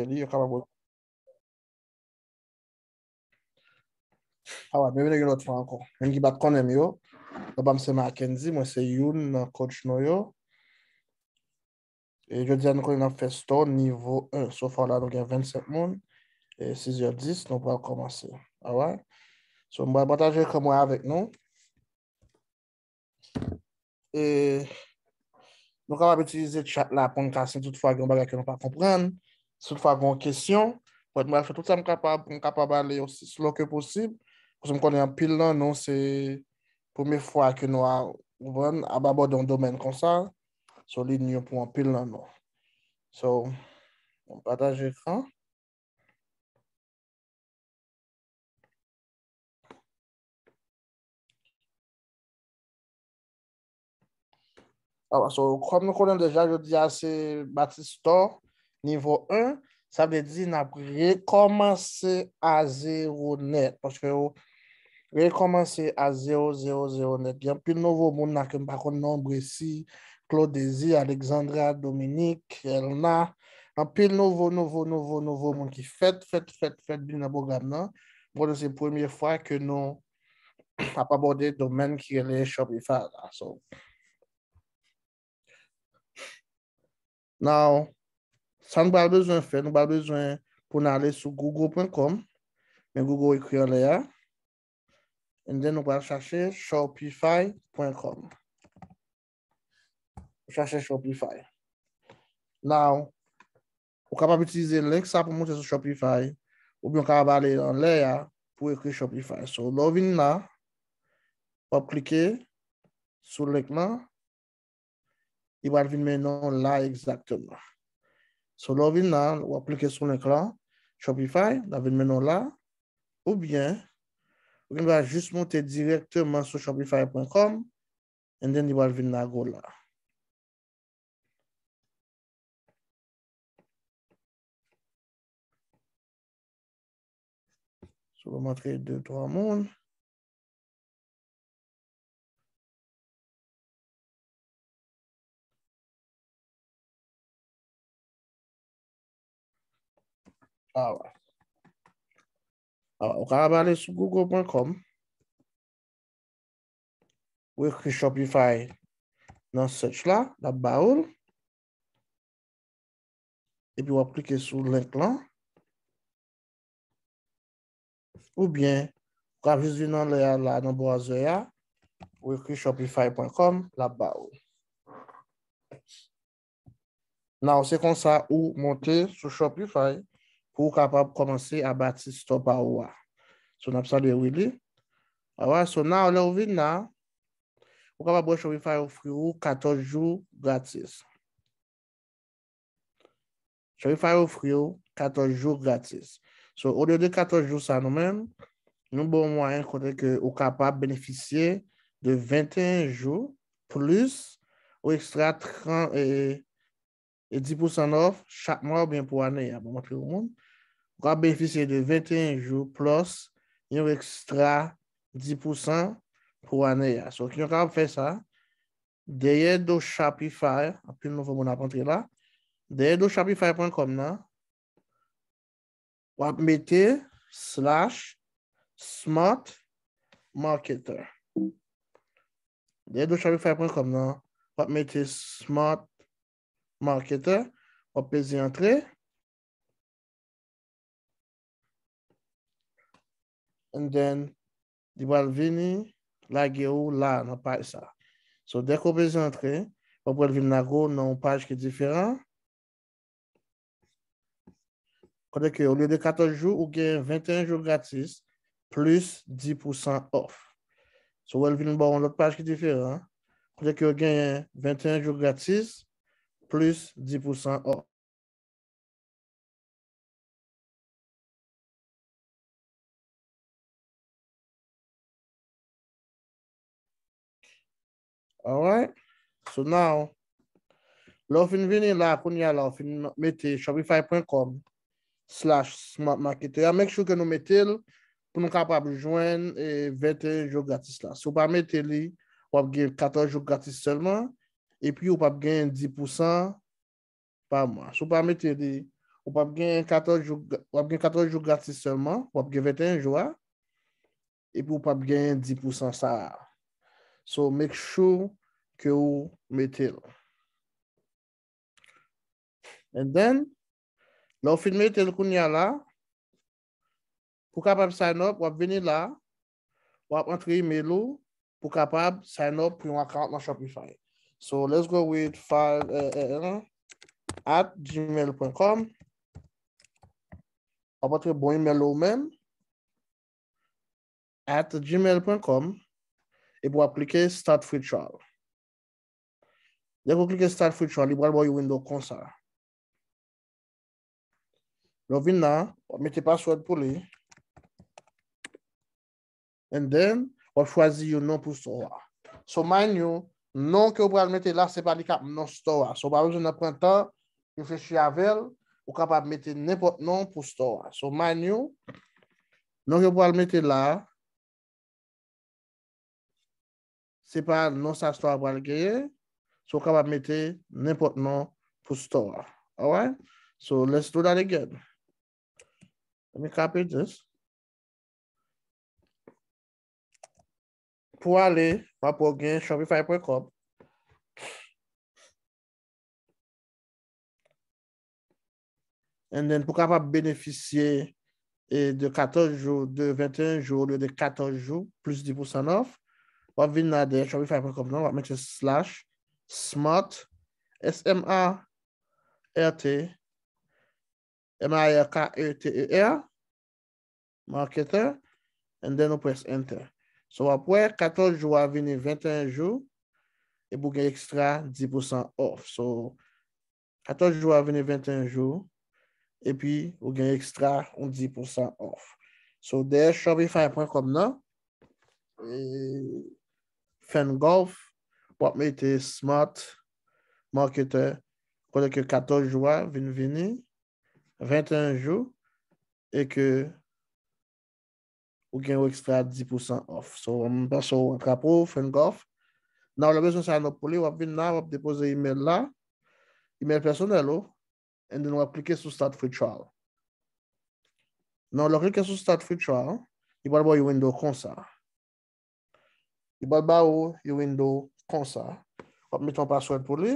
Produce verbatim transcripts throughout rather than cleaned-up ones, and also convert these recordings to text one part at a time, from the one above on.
li, yo kapab. Alright, byenveni yon lòt fwa ankò. Menm ki pa t konnen m yo, non pa m se Mackendy, mwen se youn nan coach nou yo. E jodi a nou konnen n ap fè store nivo en. So far la nou gen vennsenk moun. E sis è dis, nou pral kòmanse. Alright? So, m pral pataje ekran mwen avèk nou. E nou kapab itilize chat la pou n ka, si toutfwa gen yon bagay ke nou pa konprann, si toutfwa gen yon kesyon, mwen mwen fè tout sa m kapab pou m kapab ale osi slow ke posib, paske m konnen anpil nan nou se premye fwa ke nou a, ou konprann, ap abòde yon domèn konsa, so li new pou anpil nan nou. So, m pataje ekran. Alright, so, kòm nou konnen deja, jodi a se bati store nivo en, sa vle di n ap rekòmanse a zewo nèt, paske yo rekòmanse a zewo, zewo, zewo nèt. Gen anpil nouvo moun la ke m pa konn non, Bresi, Claude Désir, Alexandra, Dominique, Elna, anpil nouvo, nouvo, nouvo, nouvo moun ki fèt, fèt, fèt, fèt vin nan pwogram nan. M konnen se premye fwa ke nou ap abòde domèn ki rele Shopify la. So, now, sa nou pral bezwen fè, nou pral bezwen pou n ale sou google pwen kòm, men Google ekri anlè a, and then nou pral chache shopify pwen kòm. Chache Shopify. Now, ou kapab itilize link sa pou moute sou Shopify, oubyen ou kapab ale anlè a pou ekri Shopify. So, lè w vin la, w ap klike sou link lan, li pral vin mennen w la egzakteman. So, lè w vin la, w ap klike sou link lan, Shopify, l ap vin mennen w la, oubyen, ou gen dwa jis moute dirèkteman sou shopify pwen kòm, and then li pral vin lago la. So, m antre de, twa moun. Alright. Alright, ou kapab ale sou google pwen kòm. Ou ekri Shopify nan search la, l ap ba ou l. Epi w ap klike sou link lan. Oubyen, ou ka jis vin anlè a la nan browser a, ou ekri shopify pwen kòm, l ap ba ou. Now, se konsa ou monte sou Shopify pou ou kapab kòmanse a bati store pa ou a. So, n ap salye Willy. Alright, so now, lè ou vin la, ou kapab wè Shopify ofri ou katòz jou gratis. Shopify ofri ou katòz jou gratis. So, olye de katòz jou sa nou menm, nou ba w mwayen kote ke ou kapab benefisye de venteyen jou plis ou ekstra trant, e, e dis pousan off chak mwa oubyen pou ane a. Bon, montre yon moun. Ou ka benefisye de venteyen jou plus yon ekstra dis pousan pou ane a. So, kijan w kapab fè sa? Dèyè do Shopify, anpil nouvo moun ap antre la. Dèyè do shopify pwen kòm nan, w ap mete slash smart marketer. Dèyè do shopify pwen kòm nan, w ap mete smart marketer, w ap peze antre. And then, li pral vini lage ou la nan paj sa. So, dèke w peze antre, w ap wè l vin lage w nan yon paj ki diferan. Kote ke olye de katòz jou, ou gen venteyen jou gratis, plis dis pousan off. So, w wè l vin ba w yon lòt paj ki diferan. Kote ke w genyen venteyen jou gratis, plis dis pousan off. Alright. So now, lè w fin vini la, kounye a la, w fin mete shopify pwen kòm slash smart marketer. Make sure ke nou mete l pou nou kapab jwenn, e, venteyen jou gratis la. Si w pa mete li, w ap gen katòz jou gratis sèlman, epi w p ap gen dis pousan pa mwa. Si w pa mete li, ou p ap gen katòz jou, w ap gen katòz jou gratis sèlman, w ap gen venteyen jou a, epi ou p ap genyen dis pousan sa a. So, make sure ke ou mete l. And then, lè w fin mete l kounye a la, pou w kapab sign up, w ap vini la, w ap antre email ou pou w kapab sign up pou yon account nan Shopify. So, let's go with file, eh, eh, eh, at gmail point com. W ap antre bon email ou menm, at gmail point com, epi w ap klike start free trial. Lè w klike start free trial, li pral ba w yon window konsa. Lè w vin la, w ap mete password pou li. And then, w ap chwazi yon non pou store a. So, mind you, non ke w pral mete la, se pa li k ap non store a. So, w pa bezwen nan pran tan, reflechi avè l, ou kapab mete nenpòt non pou store a. So, mind you, non ke w pral mete la, se pa non sa store a pral genyen. So, w kapab mete nenpòt non pou store a. Alright? So, let's do that again. Let me copy this. Pou ale, w ap wè w gen shopify point com. And then, pou kapab benefisye, e, de katòz jou, de venteyen jou olye de katòz jou, plis dis pousan off, w ap vin la dèyè shopify point com nan, w ap mete slash smart, S M A R T, M A R K E T E R, marketer, and then ou press enter. So, w ap wè, katòz jou a vini venteyen jou, epi ou gen ekstra dis pousan off. So, katòz jou a vini venteyen jou, epi ou gen ekstra yon dis pousan off. So, dèyè shopify point com nan, e, Fangolf, w ap mete smart marketer, kote ke katòz jou a vin vini, venteyen jou, e ke ou gen yon ekstra dis pousan off. So, m panse w atrape w, Fangolf. Nan, w bezwen sign up pou li, w ap vin la, w ap depoze email la, email pèsonèl ou, and then w ap klike sou start free trial. Nan, lè w klike sou start free trial, li pral ba w yon window konsa. Li pral ba ou yon window konsa. W ap mete yon password pou li.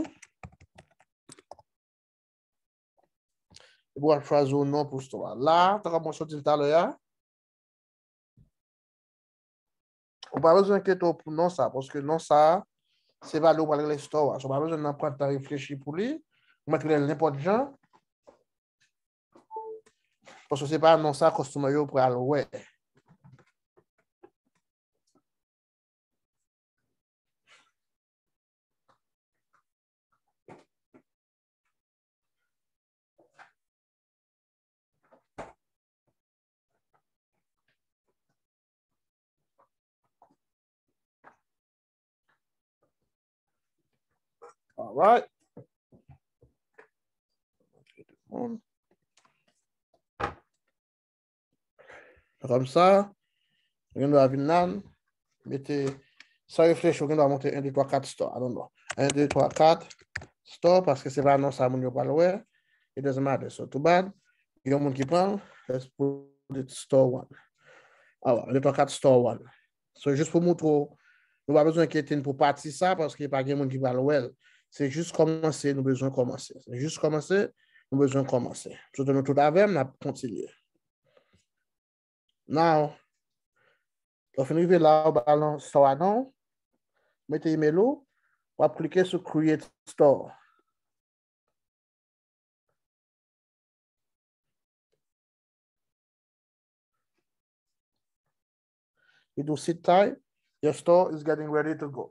Epi w ap chwazi yon non pou store a. La, tankou mwen sot di l talè a, ou pa bezwen enkyete w pou non sa, paske non sa, se pa li ou pral regle store a. So, ou pa bezwen nan pran tan reflechi pou li. Ou mèt rele l nenpòt jan. Paske se pa non sa customer yo pral wè. Alright. Kòmsa, ou gen dwa vin la, mete, san reflechi, ou gen dwa monte en, de, twa, kat store. I don't know. En, de, twa, kat store, paske se pa non sa moun yo pral wè. It doesn't matter. So, too bad. Gen yon moun ki pran l, let's put it store one. Alò, en, de, twa, kat store one. So, jis pou moutre w, nou pa bezwen enkyete n pou pati sa, paske pa gen moun ki pral wè l. Se jis kòmanse, nou bezwen kòmanse. Se jis kòmanse, nou bezwen kòmanse. Sou nou tout avè m, n ap kontinye. Now, lè w fin rive la, ou ba l nan store a non, mete email ou, w ap klike sou create store. Li di w sit tayè, your store is getting ready to go.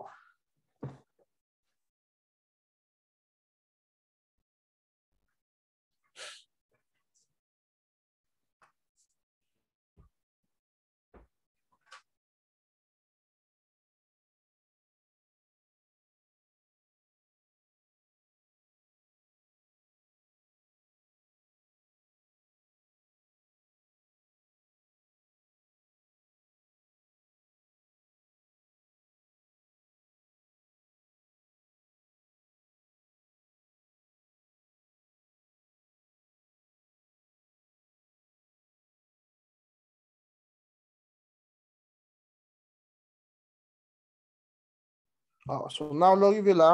Ah, so now lè w rive la,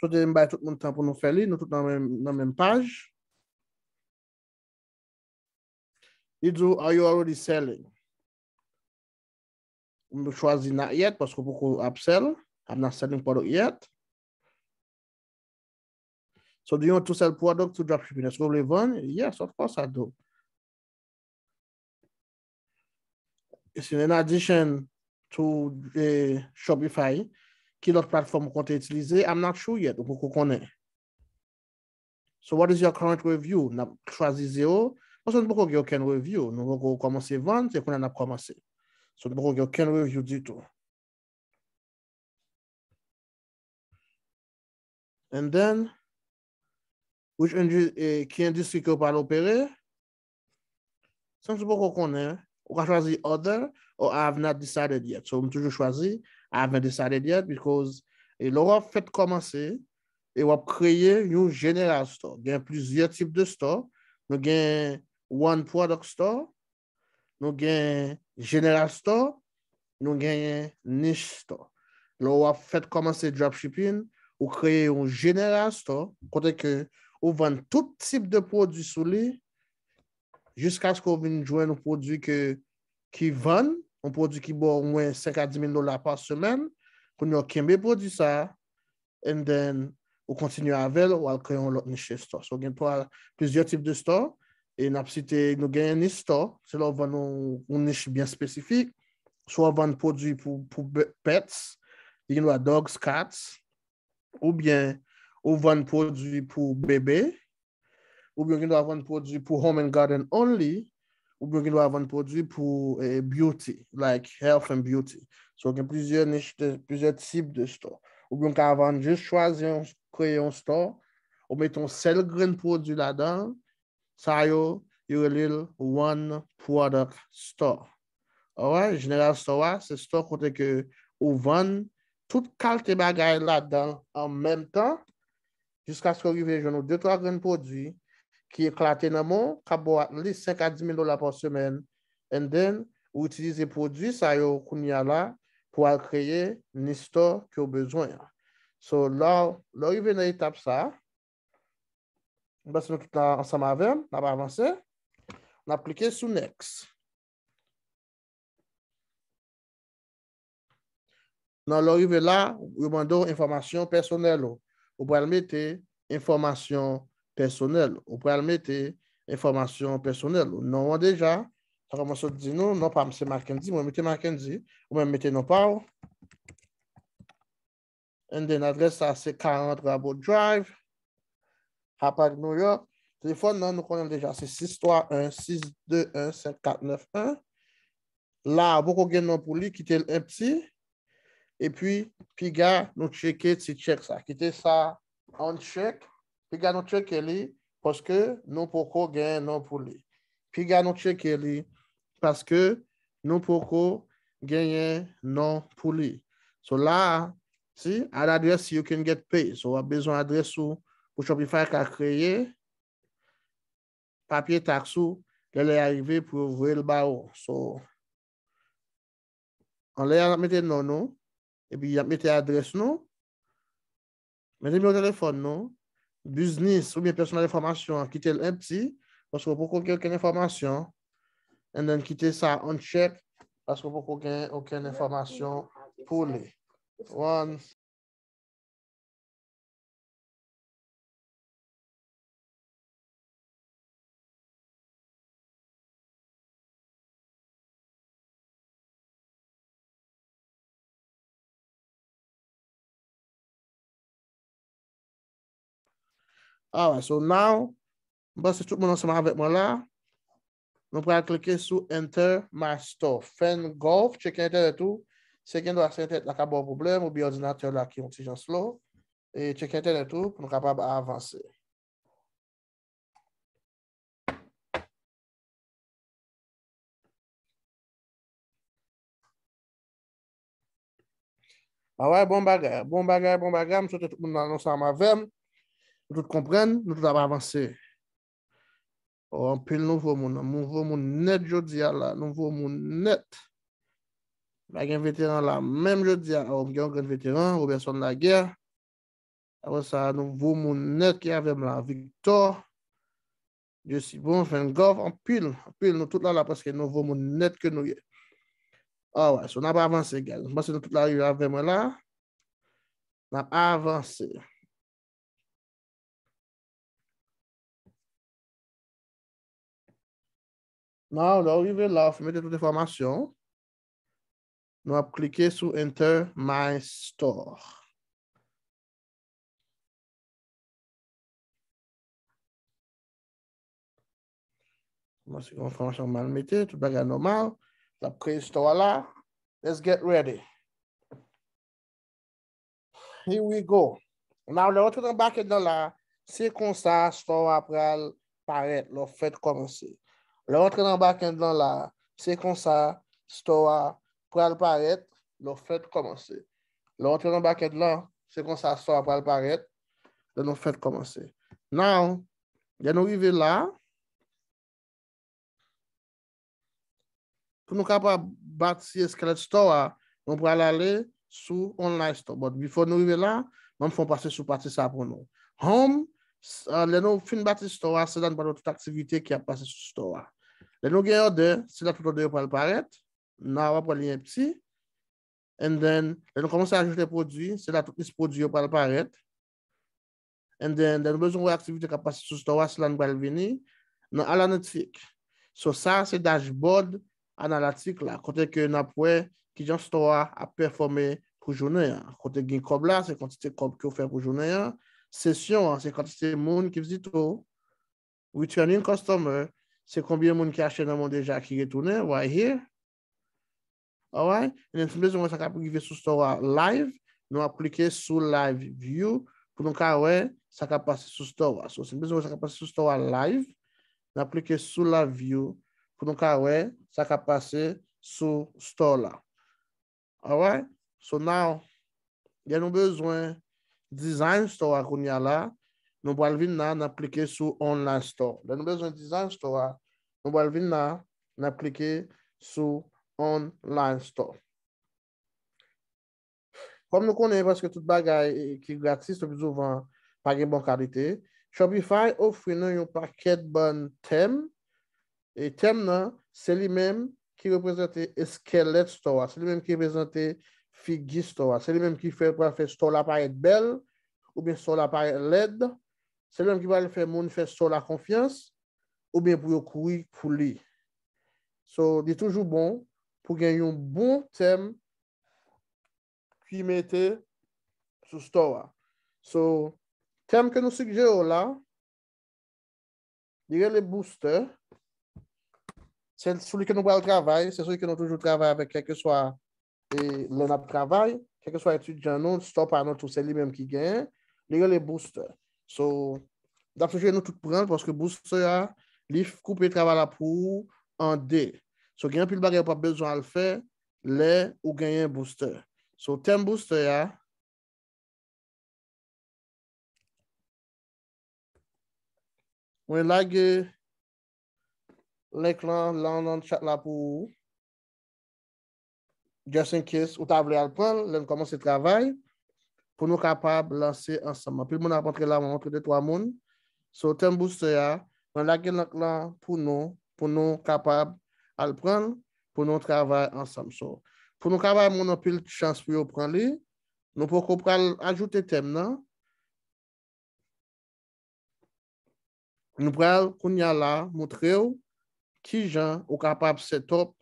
so te m bay tout moun tan pou nou fè li, nou tout nan menm, nan menm paj. Li di w, are you already selling? M chwazi not yet, paske w poko ap sell. I'm not selling product yet. So do you want to sell product to dropshipping? Èske w vle vann? Yes, of course I do. It's in addition to eh, Shopify. Ki lòt platfòm ou konte itilize? I'm not sure yet. Ou poko konnen. So what is your current revenue? N ap chwazi zewo. Paske nou poko gen okenn revenue. Nou poko kòmanse vann, se kounye a n ap kòmanse. So nou poko gen okenn revenue ditou. And then, which industry, eh, ki endistri ke w pral opere? Sans ou poko konnen, ou ka chwazi other or I have not decided yet. So, m toujou chwazi I haven't decided yet because e lè w ap fèt kòmanse e w ap kreye yon general store. Gen plizyè tip de store. Nou gen one product store, nou gen general store, nou genyen niche store. Lè w ap fèt kòmanse dropshipping, ou kreye yon general store kote ke ou vann tout tip de pwodui sou li jiskaske w vin jwenn yon pwodui ke, ki vann, yon pwodui ki ba w omwen senk a di mil dola pa semèn. Kounye a w kenbe pwodui sa a, and then ou kontinye avè l, ou al kreye yon lòt niche store. So, gen twa, plizyè tip de store, e n ap site, nou genyen niche store, se lè w vann yon, yon niche byen espesifik, swa w vann pwodui pou, pou be- pets, li gen dwa dogs, cats, oubyen ou vann pwodui pou bebe, oubyen w gen dwa vann pwodui pou home and garden only, oubyen w gen dwa vann pwodui pou eh, beauty, like health and beauty. So, gen plizyè niche, de, plizyè tip de store. Oubyen w ka vann jis chwazi yon, kreye yon store, ou mete yon sèl grenn pwodui ladan l, sa yo, yo rele l one product store. Alright, general store a, se store kote ke ou vann tout kalite bagay ladan l an menm tan, jiskaske w rive jwenn ou de twa grenn pwodui ki eklate nan men w, k ap ba w at least senk a di mil dola pa semèn, and then ou itilize pwodui sa yo kounye a la pou al kreye niche store ke w bezwen an. So, lè, lè w rive nan etap sa a, m panse nou tout la ansanm avè m, n ap avanse. N ap klike sou next. Nan lè w rive la, yo mande w enfòmasyon pèsonèl ou. Ou pral mete enfòmasyon pèsonèl. Ou pral mete enfòmasyon pèsonèl ou. Non an deja, sa kòman sot di nou, non pa m se Mackendy, mwen mete Mackendy, ou menm mete non pa w. And then adrès sa se karant Rabot Drive, Hapag, New York. Telefòn nan nou konnen l deja se sis twa en, sis de en, senk kat nèf en. La, ou poko gen non pou li, kite l empty. Epi, piga nou tcheke ti tchèk sa. Kite sa uncheck. Piga nou tcheke li, paske nou poko gen non pou li. Piga nou tcheke li, paske nou poko genyen non pou li. So la, si, add address so you can get paid. So w ap bezwen adrès ou pou Shopify ka kreye papye taks ou lè lè a rive pou yo voye l ba ou. So, anlè a, n ap mete non nou, epi y ap mete adrès nou, mete nimewo telefòn nou, biznis oubyen pèsonèl enfòmasyon an, kite l empty, paske w poko gen okenn enfòmasyon, and then kite sa uncheck, paske w poko gen okenn enfòmasyon pou li. One. Alright, so now, m panse tout moun ansanm avèk mwen la. Nou pral klike sou Enter My Store. Fan Golf, tcheke entènèt ou. Se gen dwa se entènèt la ka ba w pwoblèm oubyen òdinatè la ki yon ti jan slow. E tcheke entènèt ou pou nou kapab avanse. Alright, bon bagay, bon bagay, bon bagay. M swete tout moun nan ansanm avè m. Nou tout konprann, nou tout ap avanse. Oh, anpil nouvo moun, nouvo moun nèt jodi a la, nouvo moun nèt. Pa gen veteran la menm jodi a. Oh, m gen yon grenn veteran, Robertson Laguerre. Apre sa, nouvo moun nèt ki avè m la, Victor. Dieu si bon, Van Gogh, anpil, anpil. Nou tout la, la prèske nouvo moun nèt ke nou ye. Alright, so n ap avanse, guys. M panse nou tout la rive avè mwen la. N ap avanse. Now, lè w rive la, w fin mete tout enfòmasyon. Nou ap klike sou Enter My Store. Bon, se yon enfòmasyon mal mete, tout bagay nòmal. L ap kreye store la. Let's get ready. Here we go. Now, lè w antre nan backend lan la, se konsa store a pral parèt lè w fèk kòmanse. Lè w antre nan backend lan la, se konsa store a pral parèt lè w fèk kòmanse. Lè w antre nan backend lan, se konsa store a pral parèt lè nou fèk kòmanse. Now, lè nou rive la, pou nou kapab bati Escalate Store a, nou pral ale sou Online Store. But before nou rive la, ban m fè w pase sou pati sa pou nou. Home, s- uh, lè nou fin bati store a, se la nou pral wè tout aktivite ki ap pase sou store a. Lè nou gen order, se la tout order yo pral parèt. Now w ap wè li empty. And then, lè nou kòmanse ajoute pwodui, se la tout lis pwodui yo pral parèt. And then, lè nou bezwen wè aktivite k ap pase sou store a, se la nou pral vini nan Analytic. So, sa se dashboard Analytic la, kote ke n ap wè kijan store a ap pèfòme pou jounen an. Kote gen kòb la, se kantite kòb ke w fè pou jounen an. Sesyon an, se kantite moun ki vizite w. Returning customer, se konbyen moun ki achte nan men w deja ki retounen, right here. Alright? And then, si n bezwen wè sa k ap rive sou store a live, nou ap klike sou live view pou nou ka wè sa k ap pase sou store a. So, si n bezwen wè sa k ap pase sou store a live, n ap klike sou live view pou nou ka wè sa k ap pase sou store la. Alright? So now, lè nou bezwen design store a kounye a la, nou pral vin la, n ap klike sou online store. Lè nou bezwen design store a, nou pral vin la, n ap klike sou online store. Kòm nou konnen, paske tout bagay ki gratis, le pli souvan, pa gen bon kalite, Shopify ofri nou yon pakèt bann tèm. E tèm nan, se li menm ki reprezante eskelèt store a, se li menm ki reprezante figi store a, se li menm ki fè, pral fè store la parèt bèl, oubyen store la parèt lèd, se li menm ki pral fè moun fè store la konfyans, oubyen pou yo kouri pou li. So, li toujou bon pou gen yon bon tèm ki mete sou store a. So, tèm ke nou sigjere w la, li rele Booster. Se sou li ke nou pral travay, se sou li ke nou toujou travay avèk kèlkeswa e lè n ap travay, kèlkeswa etidyan nou, store pa nou tou, se li menm ki genyen, li rele Booster. So, m t ap sijere nou tout pran l, paske Booster a, li f- koupe travay la pou ou an de. So, gen anpil bagay ou p ap bezwen al fè lè ou genyen Booster. So, tèm Booster a, mwen lage link lan, lan nan chat la pou ou. Just in case, ou ta vle al pran l, lè n kòmanse travay, pou nou kapab lanse ansanm. Anpil moun ap antre la, mwen montre de twa moun. So, tèm Booster a, mwen lage link lan pou nou, pou nou kapab al pran l, pou nou travay ansanm. So, pou nou ka bay moun anpil chans pou yo pran li, nou poko pral ajoute tèm nan. Nou pral, kounye a la, montre w kijan ou kapab set up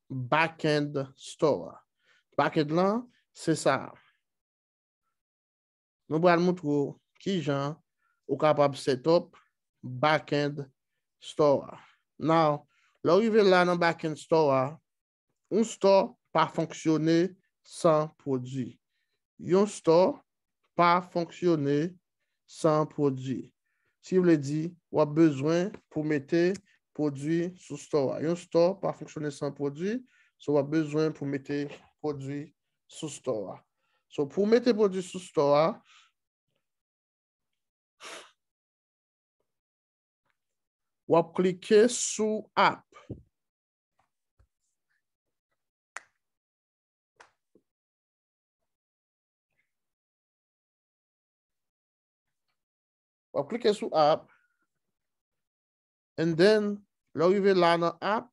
backend store a. Backend lan, se sa a. Nou pral montre w kijan ou kapab set up backend store a. Now, lè w rive la nan backend store a, yon store pa fonksyone san pwodui. Yon store pa fonksyone san pwodui. Sa vle di, w ap bezwen pou mete pwodui sou store a. Yon store pa fonksyone san pwodui, so w ap bezwen pou mete pwodui sou store a. So, pou w mete pwodui sou store a, w ap klike sou app. W ap klike sou app. And then, lè w rive la nan app,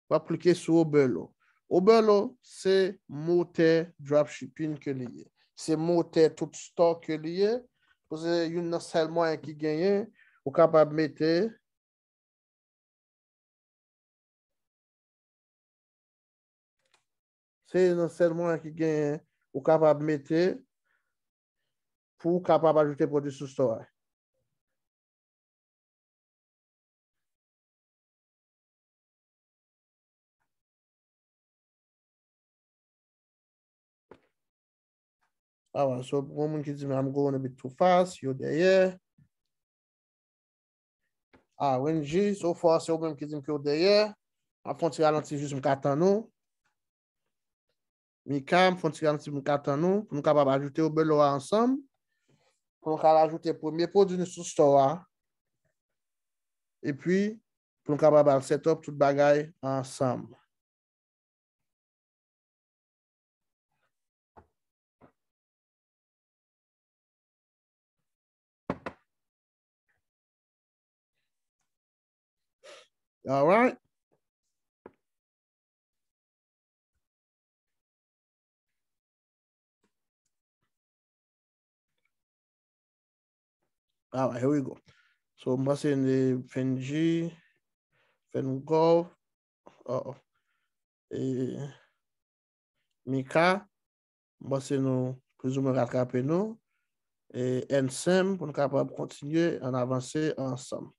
w ap klike sou Oberlo. Oberlo se motè dropshipping ke li ye. Se motè tout store ke li ye. Pou se youn nan sèl mwayen ki genyen, ou kapab mete Se nan sèl mwayen ki genyen ou kapab mete pou w kapab ajoute pwodui sou store a. Alright, so pou moun ki di m I'm going a bit too fast, yo dèyè. Ah, Wendy, so far se ou menm ki di m ke w dèyè. M ap fè yon ti ralanti jis m ka tann ou. Mika, m fè yon ti ralanti m ka tann ou. Pou nou kapab ajoute Oberlo a ansanm. Pou nou ka al ajoute premye pwodui nou sou store a. Epi, pou nou kapab al set up tout bagay ansanm. Alright. Alright, here we go. So, m panse Fenji, Fengov, oh, oh. E, Mika, m panse nou plizoumwen ratrape nou. E, N S M, pou nou kapab kontinye ann avanse ansanm.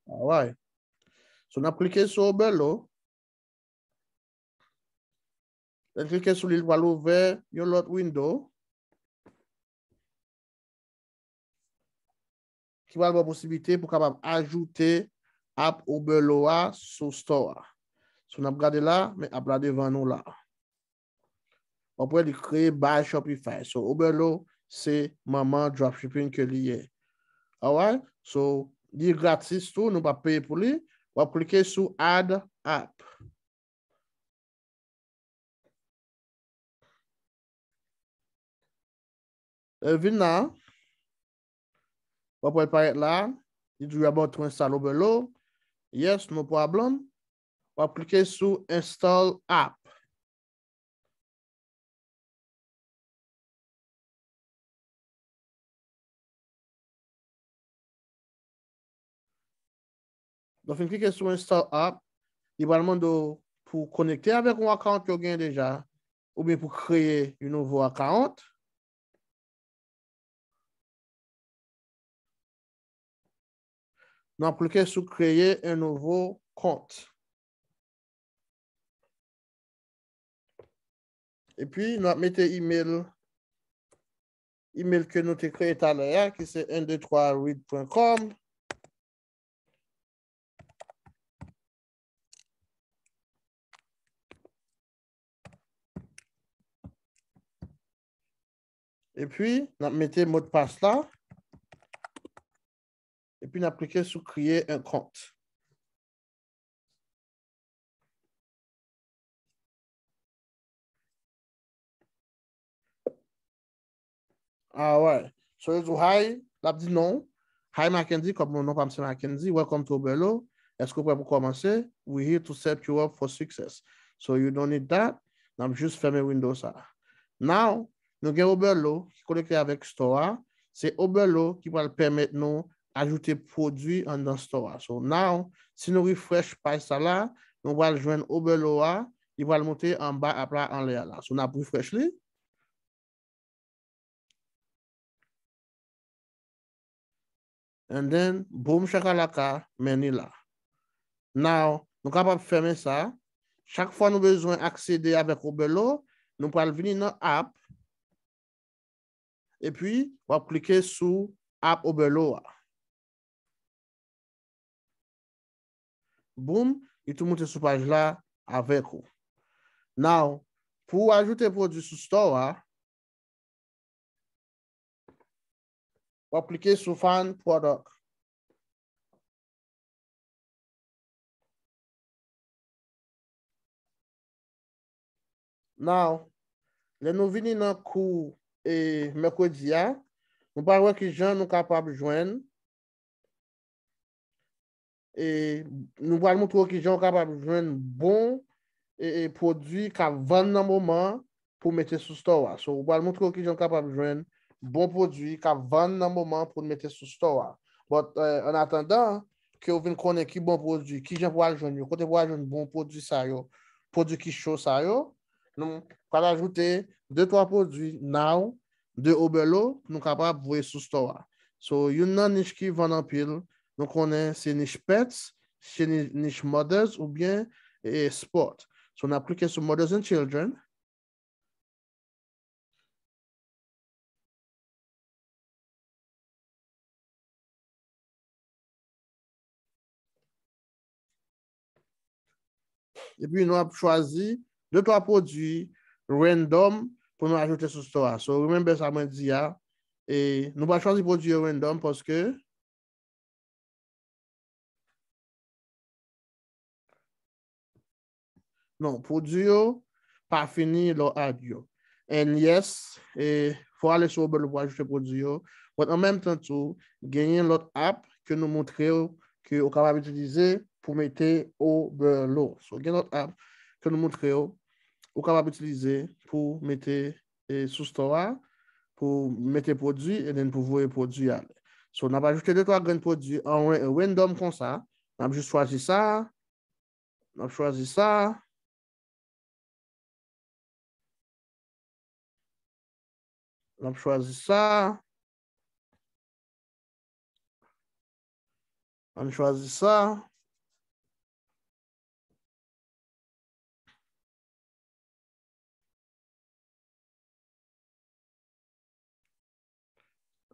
Alright. So, n ap klike sou Oberlo. Lè n klike sou li, l pral ouvè yon lòt window ki pral ba w posiblite pou w kapab ajoute app Oberlo a sou store a. So, n ap gade la, men app la devan nou la. W ap wè li kreye by Shopify. So, Oberlo se manman dropshipping ke li ye. Alright? So, li gratis tou, nou p ap peye pou li. W ap klike sou Add App. Lè l vin la, w ap wè l parèt la, li di you about to install Oberlo. Yes, no problem. W ap klike sou Install App. Lè w fin klike sou Install App, li pral mande w pou w konekte avèk yon account ke w genyen deja, oubyen pou w kreye yon nouvo account. Nou ap klike sou Créer un nouveau compte. Epi, nou ap mete email, email ke nou te kreye talè a, ki se un deux trois read point com. Epi, n ap mete modpas la. Epi, n ap klike sou Créer un compte. Alright. So, yo di w hi, l ap di non. Hi Mackendy, kòm non pa m se Mackendy, welcome to Oberlo. Èske w prè pou kòmanse? We here to set you up for success. So, you don't need that. N ap jis fèmen window sa. Now, nou gen Oberlo ki konekte avèk store a. Se Oberlo ki pral pèmèt nou ajoute pwodui anndan store a. So, now, si nou refresh paj sa la, nou pral jwenn Oberlo a, li pral moute anba app la anlè a la. So, n ap refresh li. And then, boom, shakalaka, men ni la. Now, nou kapab fèmen sa. Chak fwa nou bezwen aksede avèk Oberlo, nou pral vini nan app, epi w ap klike sou app Oberlo a. Boom, li tou moute sou paj la avèk ou. Now, pou w ajoute pwodui sou store a, w ap klike sou Find Product. Now, lè nou vini nan kou e, mèkredi a, nou pral wè kijan nou kapab jwenn, e, nou pral montre w kijan w kapab jwenn bon, e, e, pwodui k ap vann nan moman an pou mete sou store a. So, ou pral montre w kijan w kapab jwenn bon pwodui k ap vann nan moman an pou mete sou store a. But, eh, an atandan ke w vin konnen ki bon pwodui, kijan pou w al jwenn yo, kote pou w al jwenn bon pwodui sa yo, pwodui ki cho sa yo, nou pral ajoute de twa pwodui now de Oberlo pou nou kapab voye sou store a. So, youn nan nich ki vann anpil, nou konnen se nich pets, se ni-, nich mothers oubyen, e, sport. So, n ap klike sou mothers and children. Epi nou ap chwazi de twa pwodui random pou nou ajoute sou store a. So, remember sa mwen di a. E nou pral chwazi pwodui yo random paske non, pwodui yo pa fini lè w add yo. And yes, e, fò w ale sou Oberlo pou ajoute pwodui yo. But an menm tan tou, genyen lòt app ke nou montre w ke ou kapab itilize pou mete Oberlo. So, gen lòt app ke nou montre w ou kapab itilize pou mete, e, sou store a, pou mete pwodui, and then pou voye pwodui ale. So, n ap ajoute de twa grenn pwodui an ra-, random konsa. N ap jis chwazi sa. N ap chwazi sa. N ap chwazi sa. Ann chwazi sa.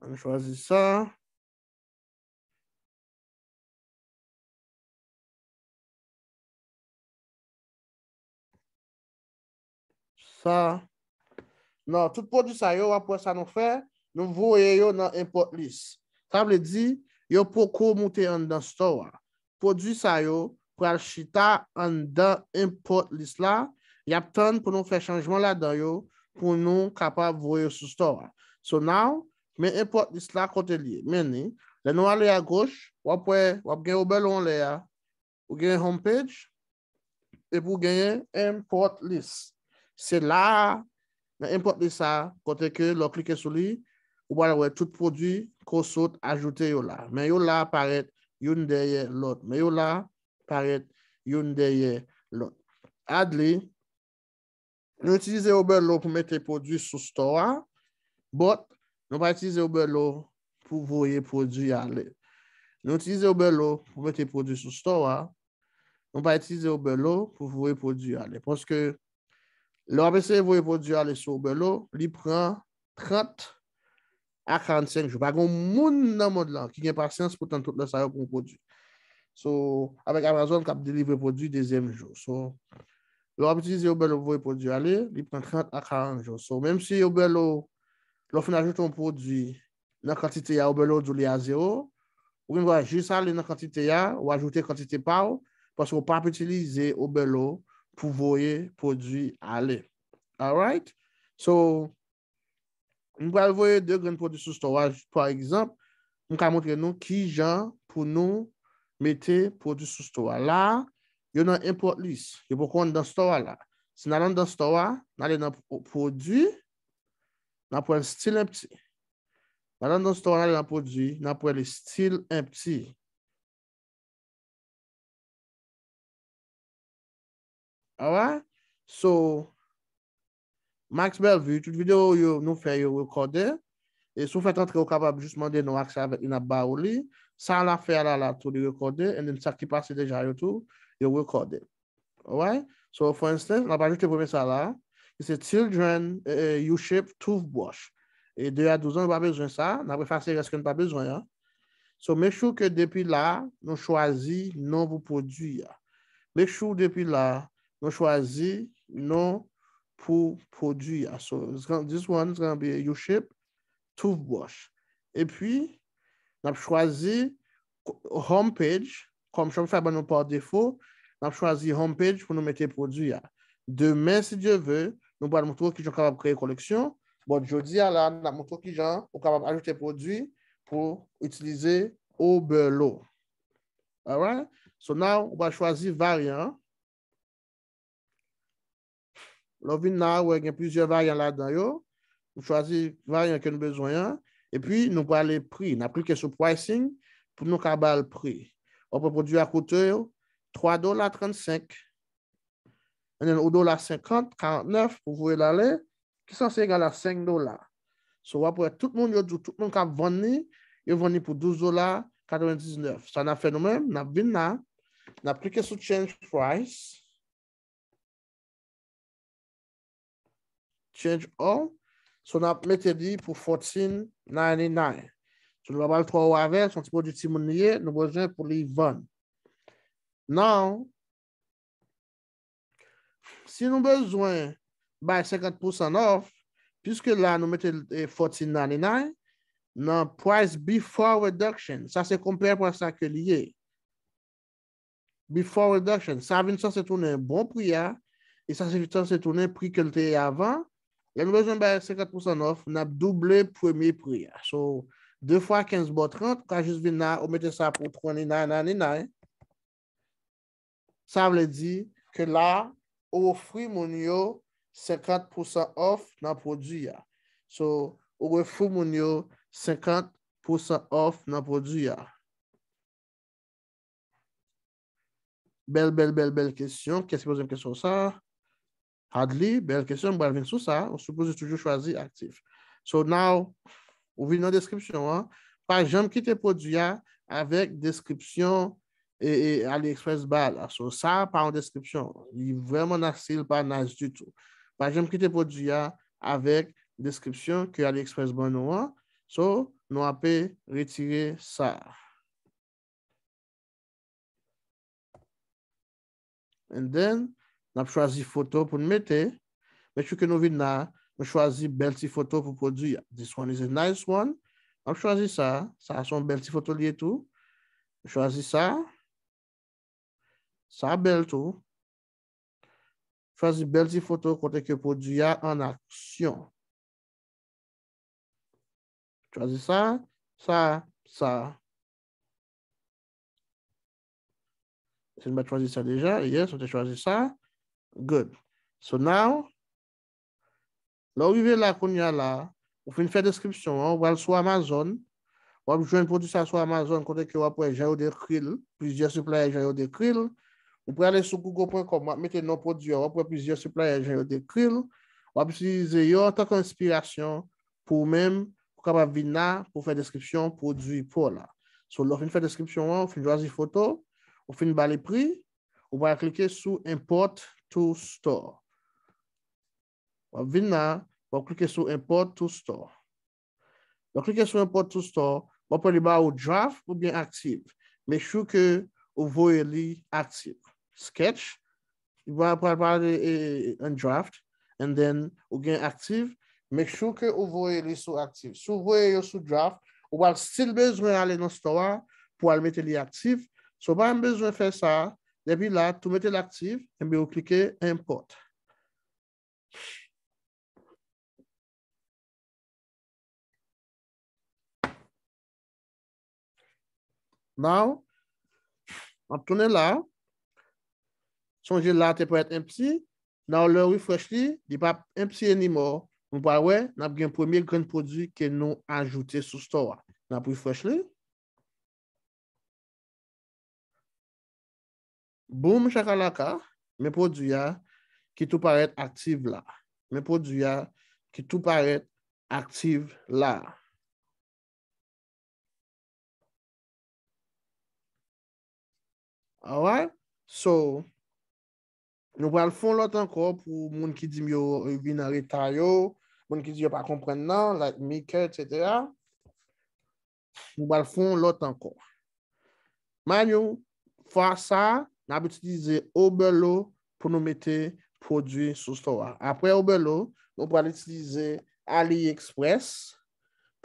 Ann chwazi sa. Sa. Nan tout pwodui sa yo, w ap wè sa nou fè, nou voye yo nan import list. Sa vle di, yo poko moute anndan store a. Pwodui sa yo pral chita anndan import list la, y ap tann pou nou fè chanjman ladan yo pou nou kapab voye yo sou store a. So now, men import list la kote l ye. Men ni, lè nou ale agoch, w ap wè, w ap gen Oberlo anlè a, ou gen home page, epi w genyen import list. Se la a, nan import list sa, kote ke lè w klike sou li, ou pral wè tout pwodui ke w sot ajoute yo la. Men yo la parèt youn dèyè lòt. Men yo la parèt youn dèyè lòt. Add li, nou itilize Oberlo pou mete pwodui sou store a, but nou pa itilize Oberlo pou voye pwodui ale. Nou itilize Oberlo pou mete pwodui sou store a, nou pa itilize Oberlo pou voye pwodui ale. Paske lè w ap eseye voye pwodui ale sou Oberlo, li pran trant a karannsenk jou. Pa gen moun nan mond lan ki gen pasyans pou tann tout lè sa yo pou yon pwodui. So, avèk Amazon k ap delivre pwodui dezyèm jou. So, lè w ap itilize Oberlo pou voye pwodui ale, li pran trant a karant jou. So, menm si Oberlo, lè w fin ajoute yon pwodui nan kantite a, Oberlo di w li a zewo, ou gen dwa jis ale nan kantite a, ou ajoute kantite pa w, paske w p ap itilize Oberlo pou voye pwodui ale. Alright? So, m pral voye de grenn pwodui sou store a, pa egzanp, m ka montre nou kijan pou nou mete pwodui sou store a. La, yo nan import list, yo poko anndan store a la. Si n al anndan store a, n ale nan pwo-, pwodui, n ap wè l still empty. N al anndan store a, n ale nan pwodui, n ap wè li still empty. Alright? So, Max Bellevue, tout videyo yo nou fè yo rekòde. E si w fèt antre, ou kapab jis mande nou aksè avèk li, n ap ba ou li. Sa l ap fè a la, la tou, li rekòde. And then sa ki pase deja yo tou, yo rekòde. Alright? So, for instance, n ap ajoute premye sa la, ki se children, eh, eh, U-shape toothbrush. E de a douz an, nou pa bezwen sa, n ap efase rès ke n pa bezwen an. So, make sure ke depi la, nou chwazi non pou pwodui a. Make sure depi la, nou chwazi non pou pwodui a. So, it's gonna, this one is gonna be a U-shape toothbrush. Epi, n ap chwazi ko-, home page, kòm Shopify ban nou pa defo, n ap chwazi home page pou nou mete pwodui a. Demen, si Dye ve, nou pral montre w kijan w kapab kreye koleksyon. But jodi a la, n ap montre w kijan ou kapab ajoute pwodui pou itilize Oberlo. Alright? So now, ou va chwazi varyan. Lè w vin la, ou wè gen plizyè varyan ladan yo. Nou chwazi varyan ke nou bezwen an. Epi, nou prale pri. N ap klike sou pricing pou nou ka ba l pri. W ap wè pwodui a koute twa dola trannsenk. And then, yon dola senkant, karantnèf pou voye l ale, ki sanse egal a senk dola. So, w ap wè tout moun yo di w, tout moun k ap vann li, yo vann li pou douz dola katrevendiznèf. Sa n ap fè nou menm, n ap vin la, n ap klike sou change price. Change all. So, n ap mete li pou fourteen ninety-nine. So, nou pa pral twò wo avè l, se yon ti pwodui timoun li ye, nou bezwen pou li vann. Now, si nou bezwen bay senkant pousan off, piske la nou mete l, eh, fourteen ninety-nine, nan price before reduction, sa se konpè pou sa ke li ye. Before reduction, sa vin sanse tounen bon pri a, e sa se vin sanse tounen pri ke l te ye avan. Lè nou bezwen bay senkant pousan off, n ap double premye pri a. So, de fwa kenz bò trant, ou ka jis vin la, ou mete sa pou twenty-nine ninety-nine. Sa vle di ke la, ou ofri moun yo senkant pousan off nan pwodui a. So, ou ofri moun yo senkant pousan off nan pwodui a. Bèl, bèl, bèl, bèl kesyon. Kiyès ki poze m kesyon sa? Hadley, bèl kesyon, m pral vin sou sa. Ou sipoze toujou chwazi aktif. So now, ou vin nan deskripsyon an. Pa janm kite pwodui a avèk deskripsyon e, e AliExpress ba la. So sa pa yon deskripsyon. Li vrèman nasty, li pa nice ditou. Pa janm kite pwodui a avèk deskripsyon ke AliExpress ban nou an. So, nou ape retire sa. And then, n ap chwazi foto pou n mete. Make sure ke nou vin la, nou chwazi bèl ti foto pou pwodui a. This one is a nice one. N ap chwazi sa. Sa se yon bèl ti foto li ye tou. Nou chwazi sa. Sa bèl tou. Chwazi bèl ti foto kote ke pwodui a an aksyon. Chwazi sa, sa, sa. Si nou pa t chwazi sa deja, yes, nou te chwazi sa. Good. So now, lè w rive la kounye a la, ou fin fè deskripsyon an, ou pral sou Amazon, w ap jwenn pwodui sa sou Amazon kote ke w ap wè jan yo dekri l, plizyè supplier jan yo dekri l. Ou prale sou google pwen kòm, w ap mete non pwodui a, w ap wè plizyè supplier jan yo dekri l. W ap itilize yo antanke enspirasyon pou ou menm, ou kapab vin la pou fè deskripsyon pwodui pa w la. So, lè w fin fè deskripsyon an, ou fin chwazi foto, ou fin ba li pri, ou pral klike sou Import to Store. W ap vin la, w ap klike sou Import to Store. Lè w klike sou Import to Store, w ap wè li ba ou draft oubyen active. Make sure ke ou voye li active. Sketch, li va pral pale, eh, un draft, and then ou gen active. Make sure ke ou voye li sou active. Si w voye yo sou draft, ou pral still bezwen ale nan store a pou al mete li active. So, w pa menm bezwen fè sa. Depi la, tou mete l active, enben ou klike Import. Now, m ap tounen la. Sonje la te parèt empty. Now, lè w refresh li, li p ap empty anymore. Nou pral wè, n ap gen premye grenn pwodui ke nou ajoute sou store a. N ap refresh li. Boom shakalaka, men pwodui a ki tou parèt active la. Men pwodui a ki tou parèt active la. Alright? So, nou pral fè yon lòt ankò pou moun ki di m yo vin an reta yo, moun ki di yo pa konprann nan, like Mika, et cetera. Nou pral fè yon lòt ankò. Mind you, fwa sa, n ap itilize Oberlo pou nou mete pwodui sou store a. Apre Oberlo, nou pral itilize AliExpress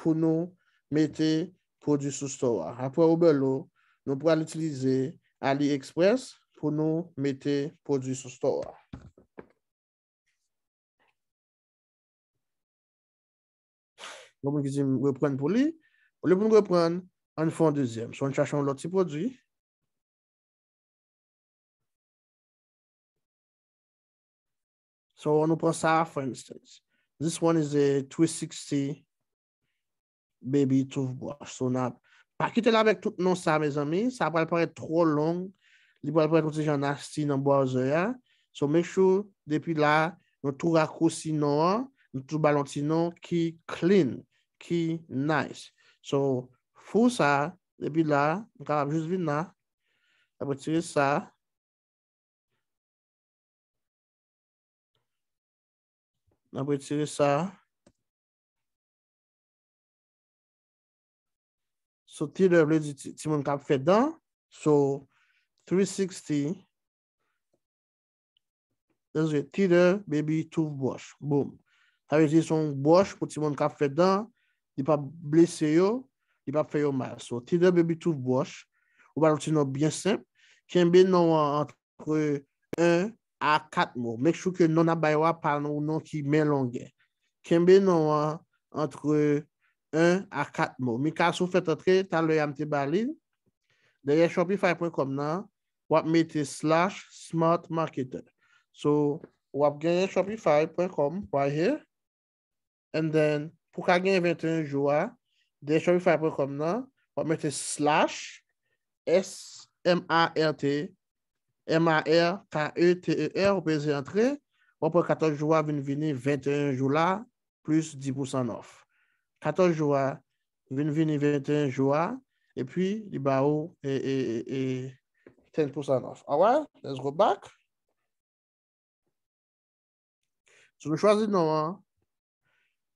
pou nou mete pwodui sou store a. Apre Oberlo, nou pral itilize AliExpress pou nou mete pwodui sou store a. Gen moun ki di m reprann pou li. Olye pou n reprann, ann fè yon dezyèm. So, ann chache yon lòt ti pwodui. So, nou pran sa, for instance. This one is a three sixty baby toothbrush. So, n ap, pa kite l avèk tout non sa, mezanmi. Sa pral parèt twò long. Li pral parèt yon ti jan nasty nan browser a. So, make sure, depi la, nou tou rakousi non an, nou tou ba l yon ti non ki clean, ki nice. So, fou sa, depi la, m kapab jis vin la, ap retire sa. N ap retire sa. So, tither vle di ti, timoun k ap fè dan. So, three sixty, tither baby toothbrush. Boom. Sa vle di se yon bwòch pou timoun k ap fè dan, li p ap blese yo, li p ap fè yo mal. So, tither baby toothbrush, ou ba l yon ti non byen senp. Kenbe non an antre en a kat mo. Make sure ke non n ap bay yo a pa yon non ki men longè. Kenbe non an antre en a kat mo. Mika, si w fèt antre, talè a m te ba li. Dèyè shopify pwen kòm nan, w ap mete slash smart marketer. So, w ap genyen shopify pwen kòm right here. And then, pou w ka genyen venteyen jou a, dèyè shopify pwen kòm nan, w ap mete slash S M A R T, M A R K E T E R, ou peze antre, w ap wè katòz jou a vin vini venteyen jou la, plis dis pousan off. Katòz jou a vin vini venteyen jou a, epi li ba ou, e, e, e, e, ten percent off. Alright, let's go back. So, nou chwazi non an.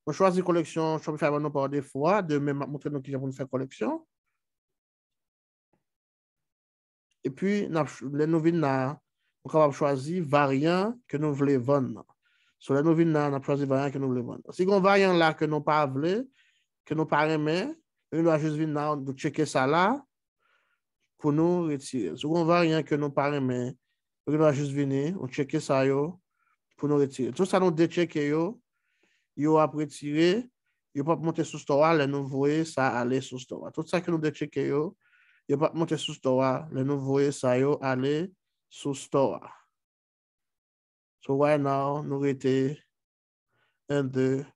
Nou chwazi koleksyon Shopify ban nou pa defo a. Demen, m ap montre nou kijan pou nou fè koleksyon. Epi, n ap ch-, lè nou vin la, nou kapab chwazi varyan ke nou vle vann nan. So, lè nou vin la, n ap chwazi varyan ke nou vle vann nan. Si gen yon varyan la ke nou pa vle, ke nou pa renmen, nou gendwa jis vin la, nou tcheke sa la pou nou retire l. Si gen yon varyan ke nou pa renmen, nou gendwa jis vini, nou tcheke sa yo pou nou retire. Tout sa nou detcheke yo, yo ap retire, yo p ap monte sou store a lè nou voye sa ale sou store a. Tout sa ke nou detcheke yo, yo p ap monte sou store a lè nou voye sa yo ale sou store a. So right now, nou rete en, de,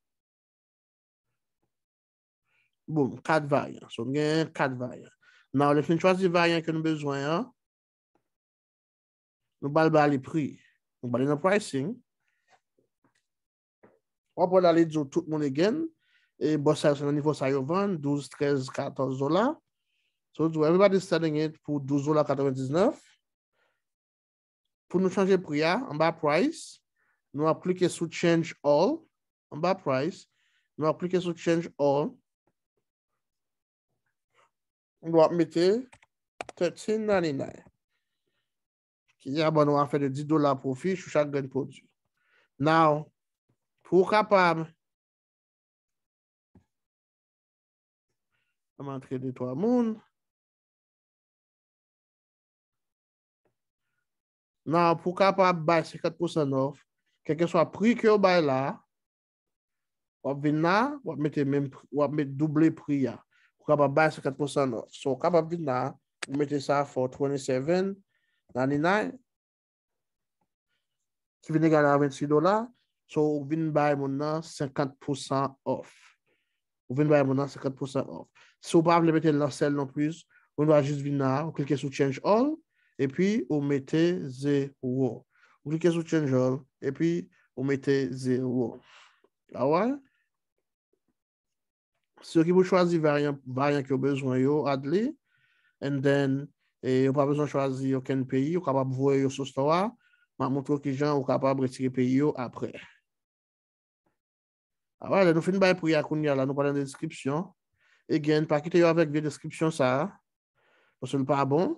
boom, kat varyan. So, nou genyen kat varyan. Now, lè fin chwazi varyan ke nou bezwen an, nou ba l, ba li pri. Nou ba li nan pricing. W ap wè la, li di w tout moun again. E bòs sa yo, se nan nivo sa yo vann, douz, trèz, katòz dola. So, di w, everybody is selling it pou douz dola katrevendiznèf. Pou nou chanje pri a, anba price, nou ap klike sou change all. Anba price, nou ap klike sou change all. Nou ap mete thirteen ninety-nine. Ki a ban nou afè de dis dola pwofi sou chak grenn pwodui. Now, pou w kapab, ann antre de twa moun. Now, pou w kapab bay senkant pousan off, kèlkeswa pri ke yo bay la, w ap vin la, w ap mete menm pri, w ap met double pri a. Ou kapab bay senkant pousan off. So, ou kapab vin la, ou mete sa for twenty-seven ninety-nine, ki vin egal a vennsis dola. So, ou vin bay moun nan senkant pousan off. Ou vin bay moun nan senkant pousan off. Si w pa vle mete l nan sèl non plis, ou gendwa jis vin la, ou klike sou change all, epi ou mete zewo. Ou klike sou change all, epi ou mete zewo. Alright? Se yo ki pou chwazi varyan, varyan ke yo bezwen yo, Adli. And then, e, yo pa bezwen chwazi okenn peyi, ou kapab voye yo sou store a. M ap montre w kijan ou kapab retire peyi yo apre. Alright, lè nou fin bay pri a kounye a la, nou pral nan deskripsyon. Again, pa kite yo avèk vye deskripsyon sa a. Paske l pa bon.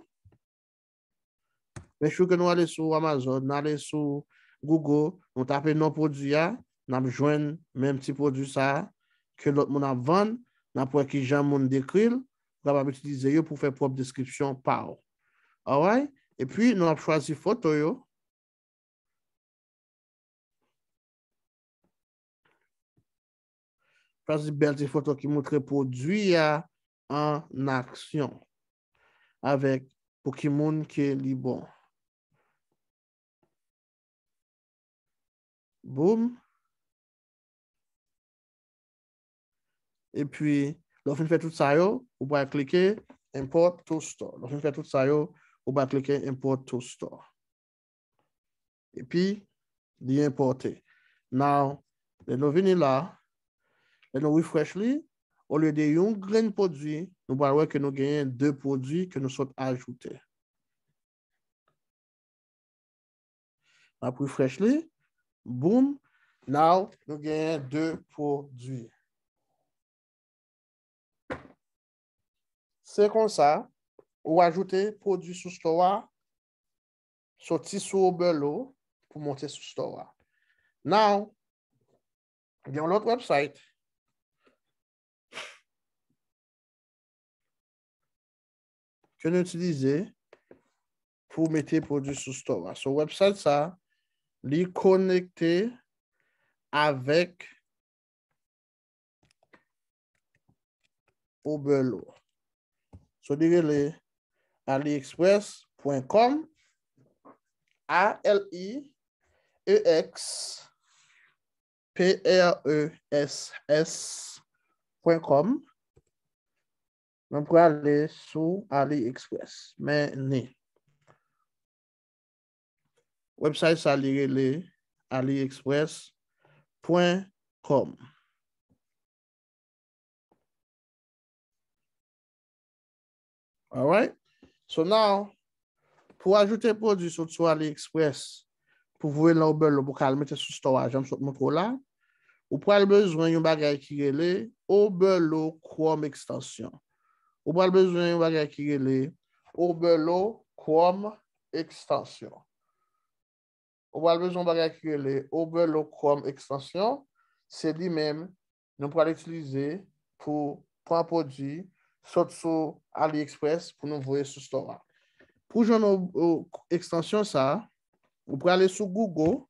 Make sure ke nou ale sou Amazon, nou ale sou Google, nou tape non pwodui a, n ap jwenn menm ti pwodui sa a ke lòt moun ap vann, n ap wè kijan moun dekri l, ou kapab itilize yo pou fè pwòp deskripsyon pa w. Alright? Epi, nou ap chwazi foto yo. Chwazi bèl ti foto ki montre pwodui a an aksyon avèk pou ki moun ke li bon. Boom. Epi, lè w fin fè tout sa yo, ou pral klike Import to Store. Lè w fin fè tout sa yo, ou pral klike Import to Store. Epi, li enpòte. Now, lè nou vini la, lè nou refresh li, olye de yon grenn pwodui, nou pral wè ke nou genyen de pwodui ke nou sot ajoute. M ap refresh li. Boom. Now, nou genyen de pwodui. Se konsa, ou ajoute pwodui sou store a, soti sou Oberlo pou monte sou store a. Now, gen yon lòt website ke nou itilize pou mete pwodui sou store a. So, website sa, li konekte avèk Oberlo. So, li rele aliexpress point com, A L I E X P R E S S point com. Mwen prale sou AliExpress. Men ni. Website sa li rele aliexpress point com. Alright? So now, pou ajoute pwodui sot sou AliExpress, pou voye nan Oberlo, pou ka al mete sou store a, jan m sot montre w la, ou pral bezwen yon bagay ki rele Oberlo Chrome Extension. Ou pral bezwen yon bagay ki rele Oberlo Chrome Extension. Ou pral bezwen yon bagay ki rele Oberlo Chrome Extension. Se li menm nou pral itilize pou pran pwodui sot sou AliExpress pou nou voye sou store a. Pou jwenn o- o- ekstansyon sa, ou prale sou Google,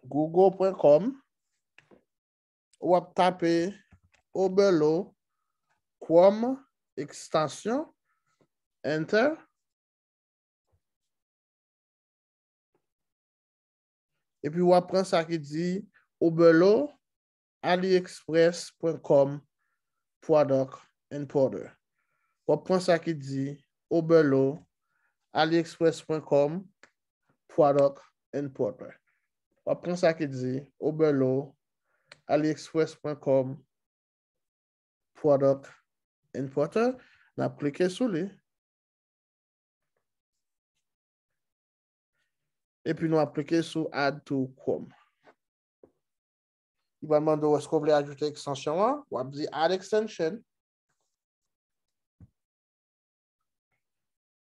google point com, w ap tape Oberlo Chrome Extension, enter. Epi w ap pran sa ki di Oberlo aliexpress point com product importer. W ap pran sa ki di Oberlo aliexpress point com product importer. W ap pran sa ki di Oberlo aliexpress point com product importer. N ap klike sou li. Epi nou ap klike sou Add to Chrome. Li va mande w èske w vle ajoute ekstansyon an. W ap di Add extension.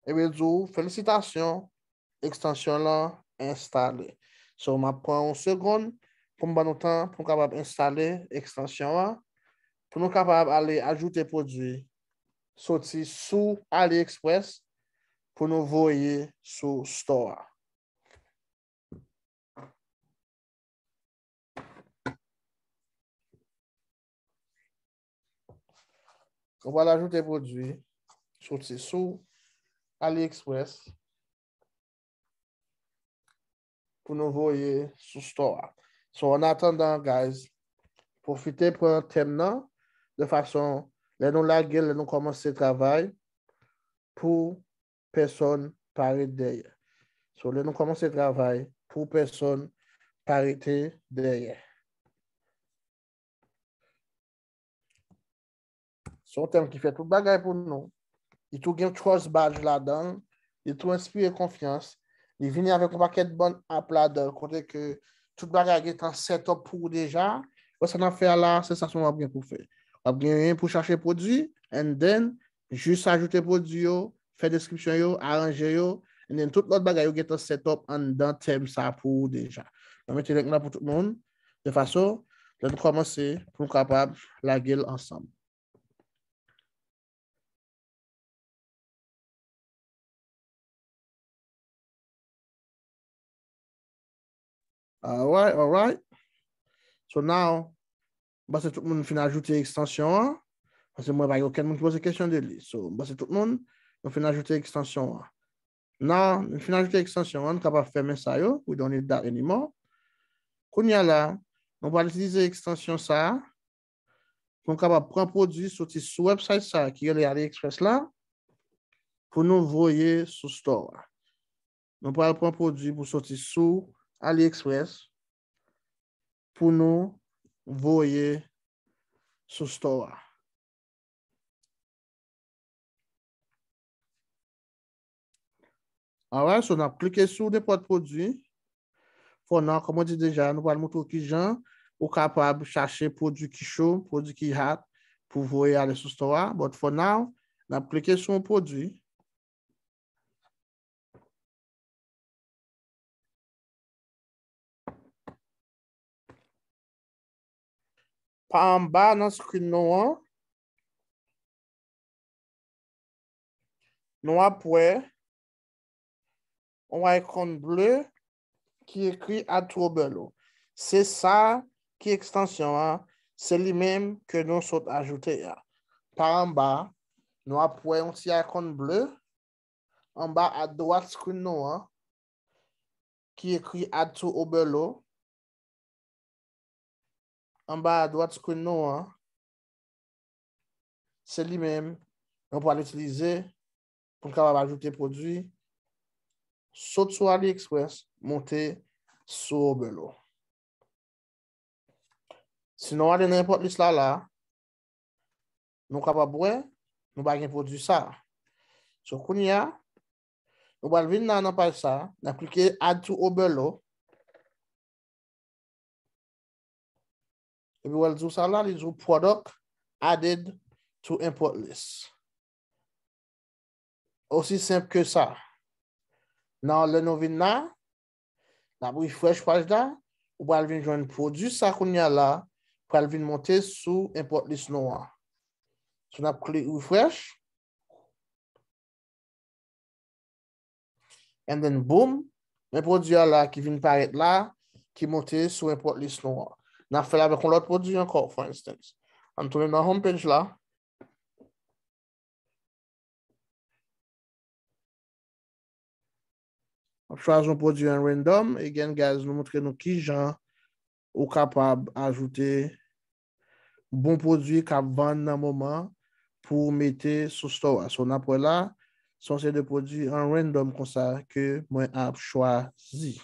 Epi di w felisitasyon, ekstansyon lan enstale. So, m ap pran yon segonn pou m ban nou tan pou m kapab enstale ekstansyon an, pou nou kapab ale ajoute pwodui soti sou AliExpress pou nou voye sou store a. Ou pral ajoute pwodui soti sou AliExpress pou nou voye sou store a. So, an atandan, guys, pwofite pran tèm nan, de fason, lè nou lage l, lè nou kòmanse travay, pou pèsonn pa ret dèyè. So, lè nou kòmanse travay, pou pèsonn pa rete dèyè. Se yon tèm ki fè tout bagay pou nou. Li tou gen trust badge ladan l. Li tou enspire konfyans. Li vini avèk yon pakèt bann app ladan l, kote ke tout bagay gentan set up pou ou deja. Wè sa n ap fè a la, se sa sèlman w ap gen pou fè. W ap genyen pou chache pwodui, and then, jis ajoute pwodui yo, fè deskripsyon yo, aranje yo, and then tout lòt bagay yo gentan set up anndan tèm sa pou ou deja. Mwen mete link la pou tout moun, de fason, lè nou kòmanse, pou nou kapab lage l ansanm. Alright, alright. So now, m panse tout moun fin ajoute ekstansyon an, paske mwen pa gen okenn moun ki poze kesyon de li. So, m panse tout moun, nou fin ajoute ekstansyon an. Now, nou fin ajoute ekstansyon an, nou kapab fèmen sa yo. We don't need that anymore. Kounye a la, nou pral itilize ekstansyon sa a pou nou kapab pran pwodui soti sou website sa a ki rele AliExpress la, pou nou voye sou store a. Nou pral pran pwodui pou soti sou AliExpress pou nou voye sou store a. Alright, so n ap klike sou nenpòt pwodui. For now, kòm mwen di deja, nou pral montre w kijan ou kapab chache pwodui ki cho, pwodui ki hot pou voye ale sou store a. But for now, n ap klike sou yon pwodui. Pa anba nan screen nou an, nou ap wè yon icon ble ki ekri Add to Oberlo. Se sa ki ekstansyon an, se li menm ke nou sot ajoute a. Pa anba, nou ap wè yon ti icon ble anba adwat screen nou an ki ekri Add to Oberlo. Anba adwat screen nou an, se li menm nou pral itilize pou n kapab ajoute pwodui sot sou AliExpress, monte sou Oberlo. Si nou ale nan import list la la, nou kapab wè, nou pa gen pwodui sa. So, kounye a, nou pral vin la nan paj sa, n ap klike Add to Oberlo. Epi w al di w sa la, li di w product added to import list. Osi senp ke sa. Nan lè nou vin la, n ap refresh paj la, ou pral vin jwenn pwodui sa kounye a la, pral vin monte sou import list nou an. So n ap klik refresh. And then, boom, men pwodui a la ki vin parèt la, ki monte sou import list nou an. N ap fè l avèk yon lòt pwodui ankò, for instance. Ann tounen nan home page la. M ap chwazi yon pwodui an random. Again, guys, nou montre nou kijan ou kapab ajoute bon pwodui k ap vann nan moman pou w mete sou store a. So, n ap wè la, se yon seri de pwodui an random konsa ke mwen ap chwazi.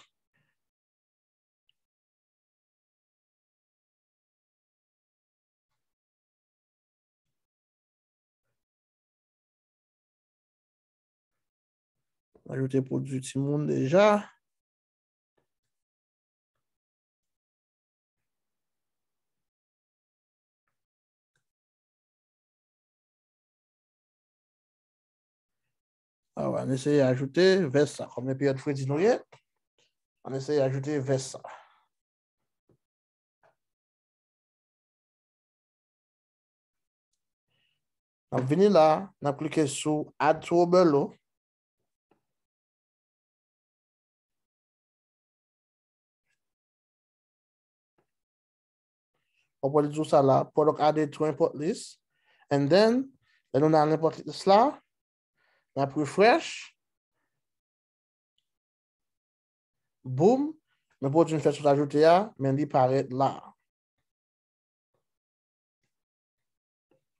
Ajoute pwodui timoun deja. Alright, ann eseye ajoute vès sa. Kòm se peryòd fredi nou ye, ann eseye ajoute vès sa. N ap vini la, n ap klike sou Add to Oberlo. W ap wè li di w sa la, product added to import list. And then, lè nou nan import list la, n ap refresh. Boom! Men pwodui n fè sot ajoute a, men li parèt la.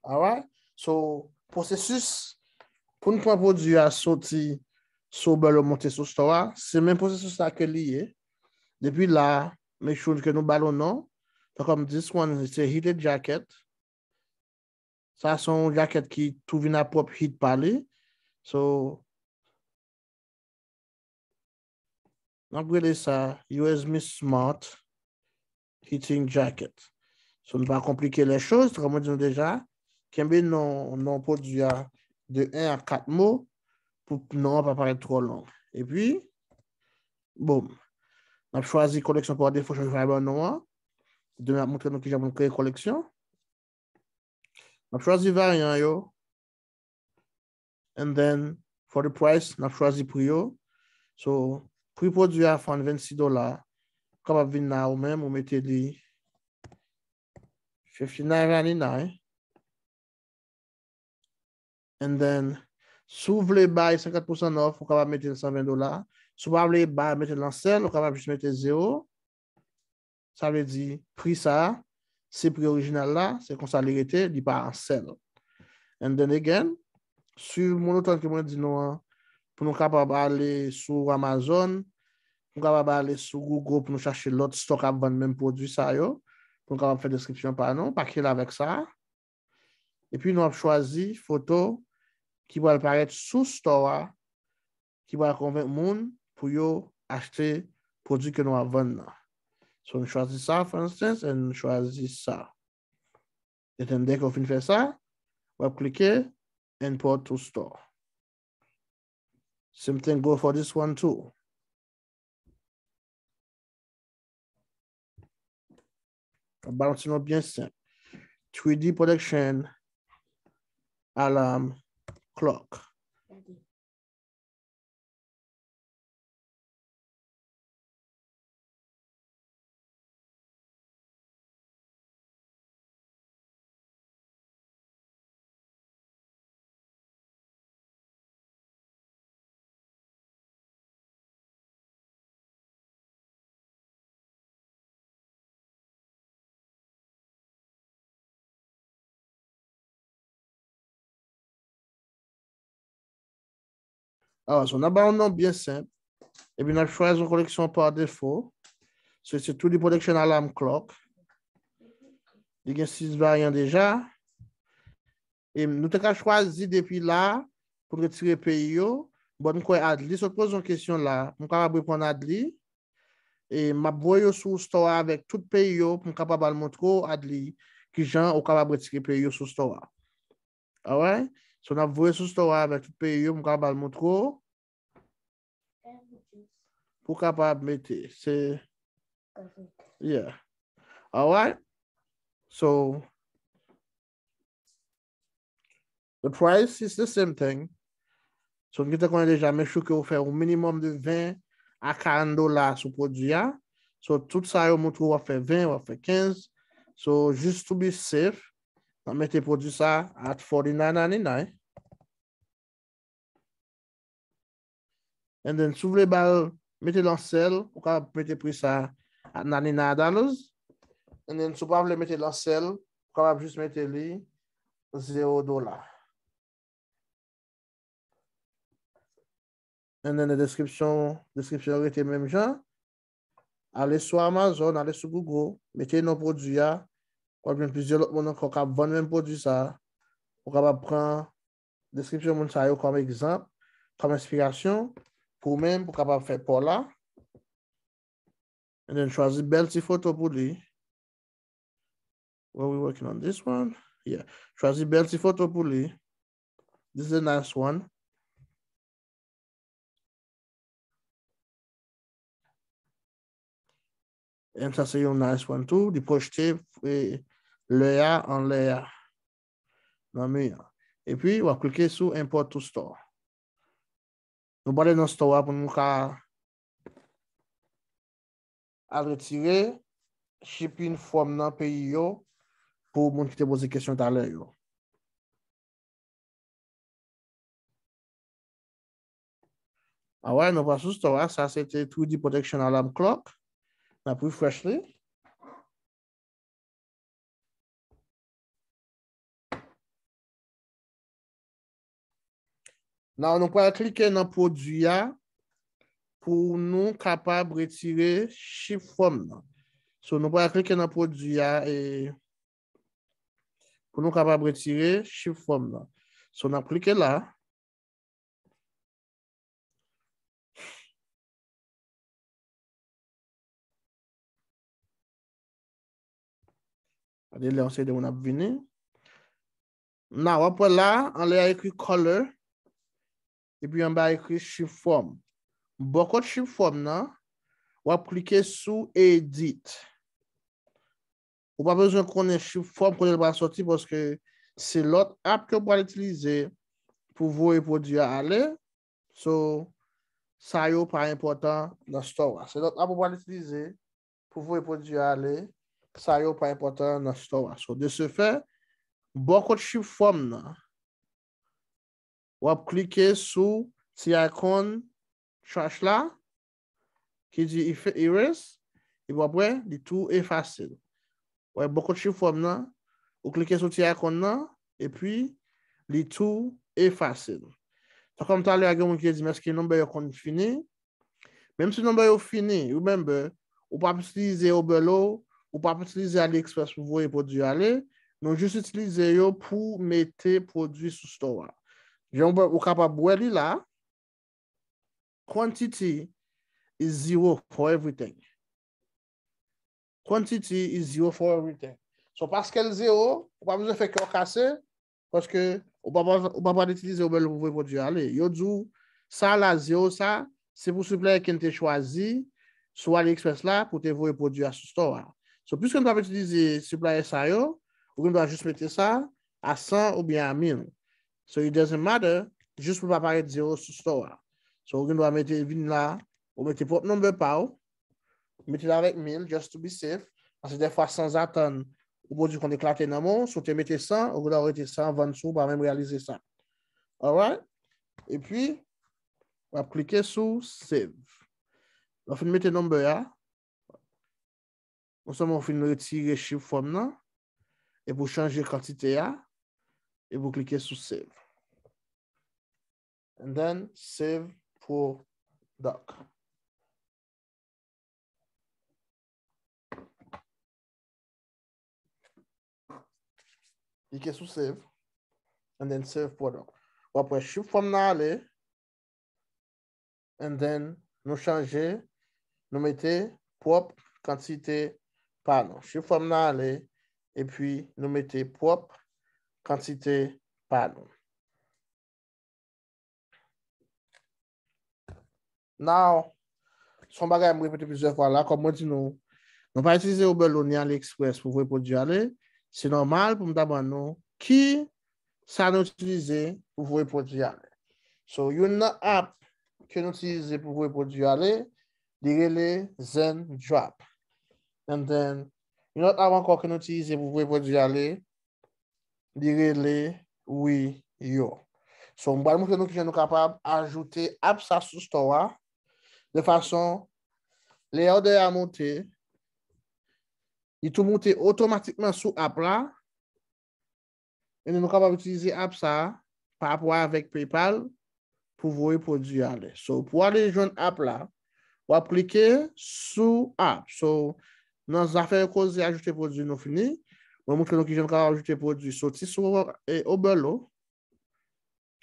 Alright? So, pwosesis pou n pran pwodui a soti sou Oberlo monte sou store a, se menm pwosesis la ke li ye. Depi la, make sure ke nou ba l yon non. Tankou m di, this one is a heated jacket. Sa se yon jacket ki tou vin ak pwòp heat pa li. So, n ap rele sa U S B Smart Heating Jacket. So, nou pa konplike lè choz, kòm mwen di nou deja, kenbe non, non pwodui a de en a kat mo pou non an pa parèt twò long. Epi, boom. N ap chwazi koleksyon pa defo, chwazi fiber non an. Demen, m ap montre nou kijan pou n kreye koleksyon. N ap chwazi varyan yo. And then, for the price, n ap chwazi pri yo. So, pri pwodui a fann vennsis dola. Ou kapab vin la ou menm, ou mete li, fifty-nine ninety-nine. And then, si w vle bay senkant pousan off, ou kapab mete l san ven dola. Si w pa vle bay, mete l an sèl, ou kapab jis mete zewo. Sa vle di, pri sa a, se pri orijinal la, se konsa li rete, li pa an sèl. And then again, swiv monoton ke mwen di nou an, pou nou kapab ale sou Amazon, nou kapab ale sou Google pou nou chache lòt store k ap vann menm pwodui sa yo, pou nou kapab fè deskripsyon pa nou, pa kite l avèk sa. Epi nou ap chwazi foto ki pral parèt sou store a, ki pral konvenk moun pou yo achte pwodui ke nou ap vann nan. So, nou chwazi sa, for instance, and nou chwazi sa. And then, dèke w fin fè sa, w ap klike Import to Store. Same thing go for this one too. Ba nou ti non byen senp. Three D Production Alarm Clock. Alò, so, n ap ba yon non byen senp. Epi n ap chwazi yon koleksyon pa defo. So, se Three D Production Alarm Clock. Li gen sis varyan deja. E nou te ka chwazi depi la pou n retire peyi yo. Bon, m kwè Adli sot poze yon kesyon la. M kapab reponn Adli. E m ap voye yo sou store a avèk tout peyi yo pou m kapab al montre w, Adli, kijan ou kapab retire peyi yo sou store a. Alright? So, n ap voye sou store a avèk tout peyi yo pou m kapab al montre w. Pou kapab mete. Se, yeah. Alright? So, the price is the same thing. So, n gentan konnen deja, make sure ke ou fè yon minimum de ven a karant dola sou pwodui a. So, tout sa yo montre w ap fè ven, w ap fè kenz. So, just to be safe, n ap mete pwodui sa at forty-nine ninety-nine. And then, si w vle ba l, mete l an sèl, ou kapab mete pri sa at ninety-nine dollars. And then, si w pa vle mete l an sèl, ou kapab jis mete li zewo dola. And then, description, description rete menm jan. Ale sou Amazon, ale sou Google, mete non pwodui a. W ap jwenn plizyè lòt moun ankò k ap vann menm pwodui sa a. Ou kapab pran deskripsyon moun sa yo kòm egzanp, kòm enspirasyon, pou ou menm, pou w kapab fè pa w la. And then chwazi bèl ti foto pou li. Well, we working on this one. Yeah. Chwazi bèl ti foto pou li. This is a nice one. And sa se yon nice one tou. Li pwojte, eh, lè a anlè a. Nan mi an. Epi, w ap klike sou Import to Store. Nou prale nan store a pou nou ka al retire shipping from nan peyi yo pou moun ki te poze kesyon talè yo. Alright, nou pral sou store a. Sa se te Three D Production Alarm Clock. N ap refresh li. Now, nou pral klike nan pwodui a pou nou kapab retire ship from nan. So, nou pral klike nan pwodui a e pou nou kapab retire ship from nan. So, n ap klike la. Gade lè yon seri de moun ap vini. Now, w ap wè la, anlè a ekri color, epi anba ekri ship from. Bò kot ship from nan, w ap klike sou edit. Ou pa bezwen konnen ship from kote l pral soti paske se lòt app ke w pral itilize pou voye pwodui a ale. So, sa yo pa enpòtan nan store a. Se lòt app ou pral itilize pou voye pwodui a ale. sa yo pa enpòtan nan store a. So, de ce fait, bò kot chif fòm nan, w ap klike sou ti icon trash la, ki di effa-, erase, epi w ap wè, li tou efase. Wè, bò kot chif fòm nan, ou klike sou ti icon nan, epi li tou efase. Sa kòm talè a gen moun ki te di m, èske number yo konn fini? Menm si number yo fini, remember, ou p ap itilize Oberlo, ou p ap itilize AliExpress pou voye pwodui ale, nou jis itilize yo pou mete pwodui sou store a. Jan ou, ou kapab wè li la, quantity is zero for everything. Quantity is zero for everything. So, paske l zewo, ou pa bezwen fè kè w kase, paske ou pa, ou pa pral itilize Oberlo pou voye pwodui a ale. Yo di w, sa la, zewo sa, se pou supplier ke n te chwazi sou AliExpress la pou te voye pwodui a sou store a. So, piske n p ap itilize supplier sa yo, ou gen dwa jis mete sa a san oubyen a mil. So, it doesn't matter, jis pou l pa parèt zewo sou store a. So, ou gen dwa mete, vin la, ou mete pwòp number pa w, mete l avèk mil, just to be safe. Paske dèfwa, sanzatann, ou pwodui konn eklate nan men w, si w te mete san, ou gen dwa rete san vann sou ou, pa menm reyalize sa. Alright? Epi, w ap klike sou save. Lè w fin mete number a, non sèlman w fin retire chif fòm nan, epi w chanje kantite a, epi w klike sou save. And then save product. Klike sou save, and then save product. W ap wè chif fòm nan ale, and then nou chanje, nou mete pwòp kantite pa nou. Chif fòm nan ale, epi nou mete pwòp kantite pa nou. Now, se yon bagay m repete plizyè fwa la, kòm mwen di nou, nou pa itilize Oberlo ni AliExpress pou voye pwodui ale, se nòmal pou m ta ban nou ki sa nou itilize pou voye pwodui ale. So, youn nan app ke nou itilize pou voye podui ale, li rele Zen Drop. And then, yon lòt app ankò ke nou itilize pou voye podui ale, li rele Wiyo. So, m pral montre nou kijan nou kapab ajoute app sa sou store a, de fason, lè òdè a monte, li tou monte otomatikman sou app la, e nou kapab itilize app sa a pa rapò avèk PayPal pou voye pwodui ale. So, pou ale jwenn app la, w ap klike sou app. So, nan zafè yo koze ajoute pwodui, nou fini. Mwen montre nou kijan nou kapab ajoute pwodui soti sou, e, Oberlo.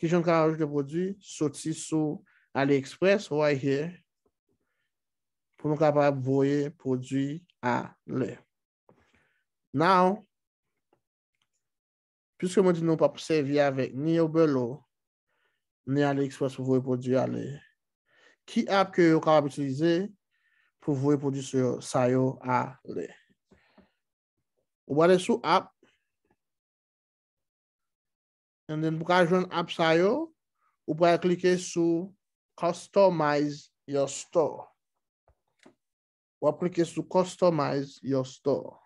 Kijan nou kapab ajoute pwodui soti sou AliExpress, right here. Pou nou kapab voye pwodui ale. Now, piske mwen di nou pa p sèvi avèk ni Oberlo, ni AliExpress pou voye pwodui ale, ki app ke yo kapab itilize pou voye pwodui sa yo, sa yo ale? Ou prale sou app, and then pou ka jwenn app sa yo, ou pral klike sou Customize Your Store. W ap klike sou Customize Your Store.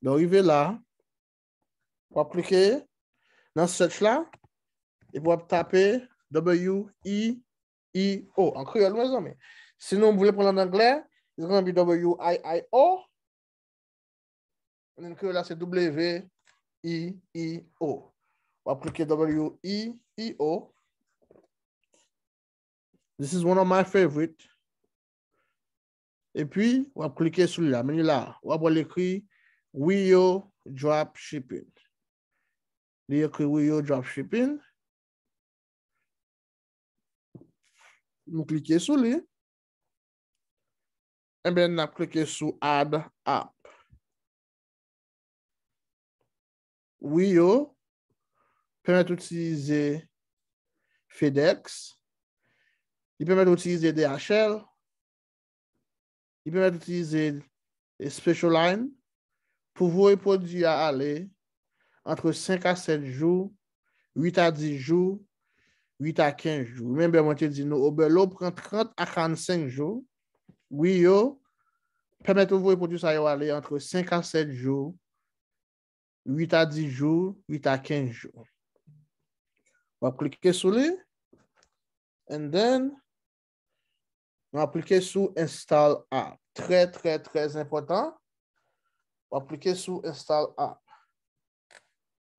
Lè w rive la, w ap klike nan search la, epi w ap tape W E E O. An kreyòl, mezanmi. Si nou vle pran l an anglè, it's gonna be W I I O. And then kreyòl la se W E E O. W ap klike W E E O. This is one of my favorite. Epi, w ap klike sou li la. Men li la. W ap wè l ekri Wiyo Dropshipping. Li ekri Wiyo Dropshipping. Nou klike sou li. Enben, n ap klike sou Add App. Wiyo pèmèt ou itilize FedEx. Li pèmèt ou itilize D H L. Li pèmèt ou itilize, e, Special Line pou voye pwodui a ale antre senk a sèt jou, uit a dis jou, uit a kenz jou. Remember, mwen te di nou, Oberlo pran trant a karannsenk jou. Wi, yo pèmèt ou voye pwodui sa yo ale antre senk a sèt jou, uit a dis jou, uit a kenz jou. W ap klike sou li, and then, w ap klike sou Install App. Trè, trè, trè enpòtan. W ap klike sou Install App.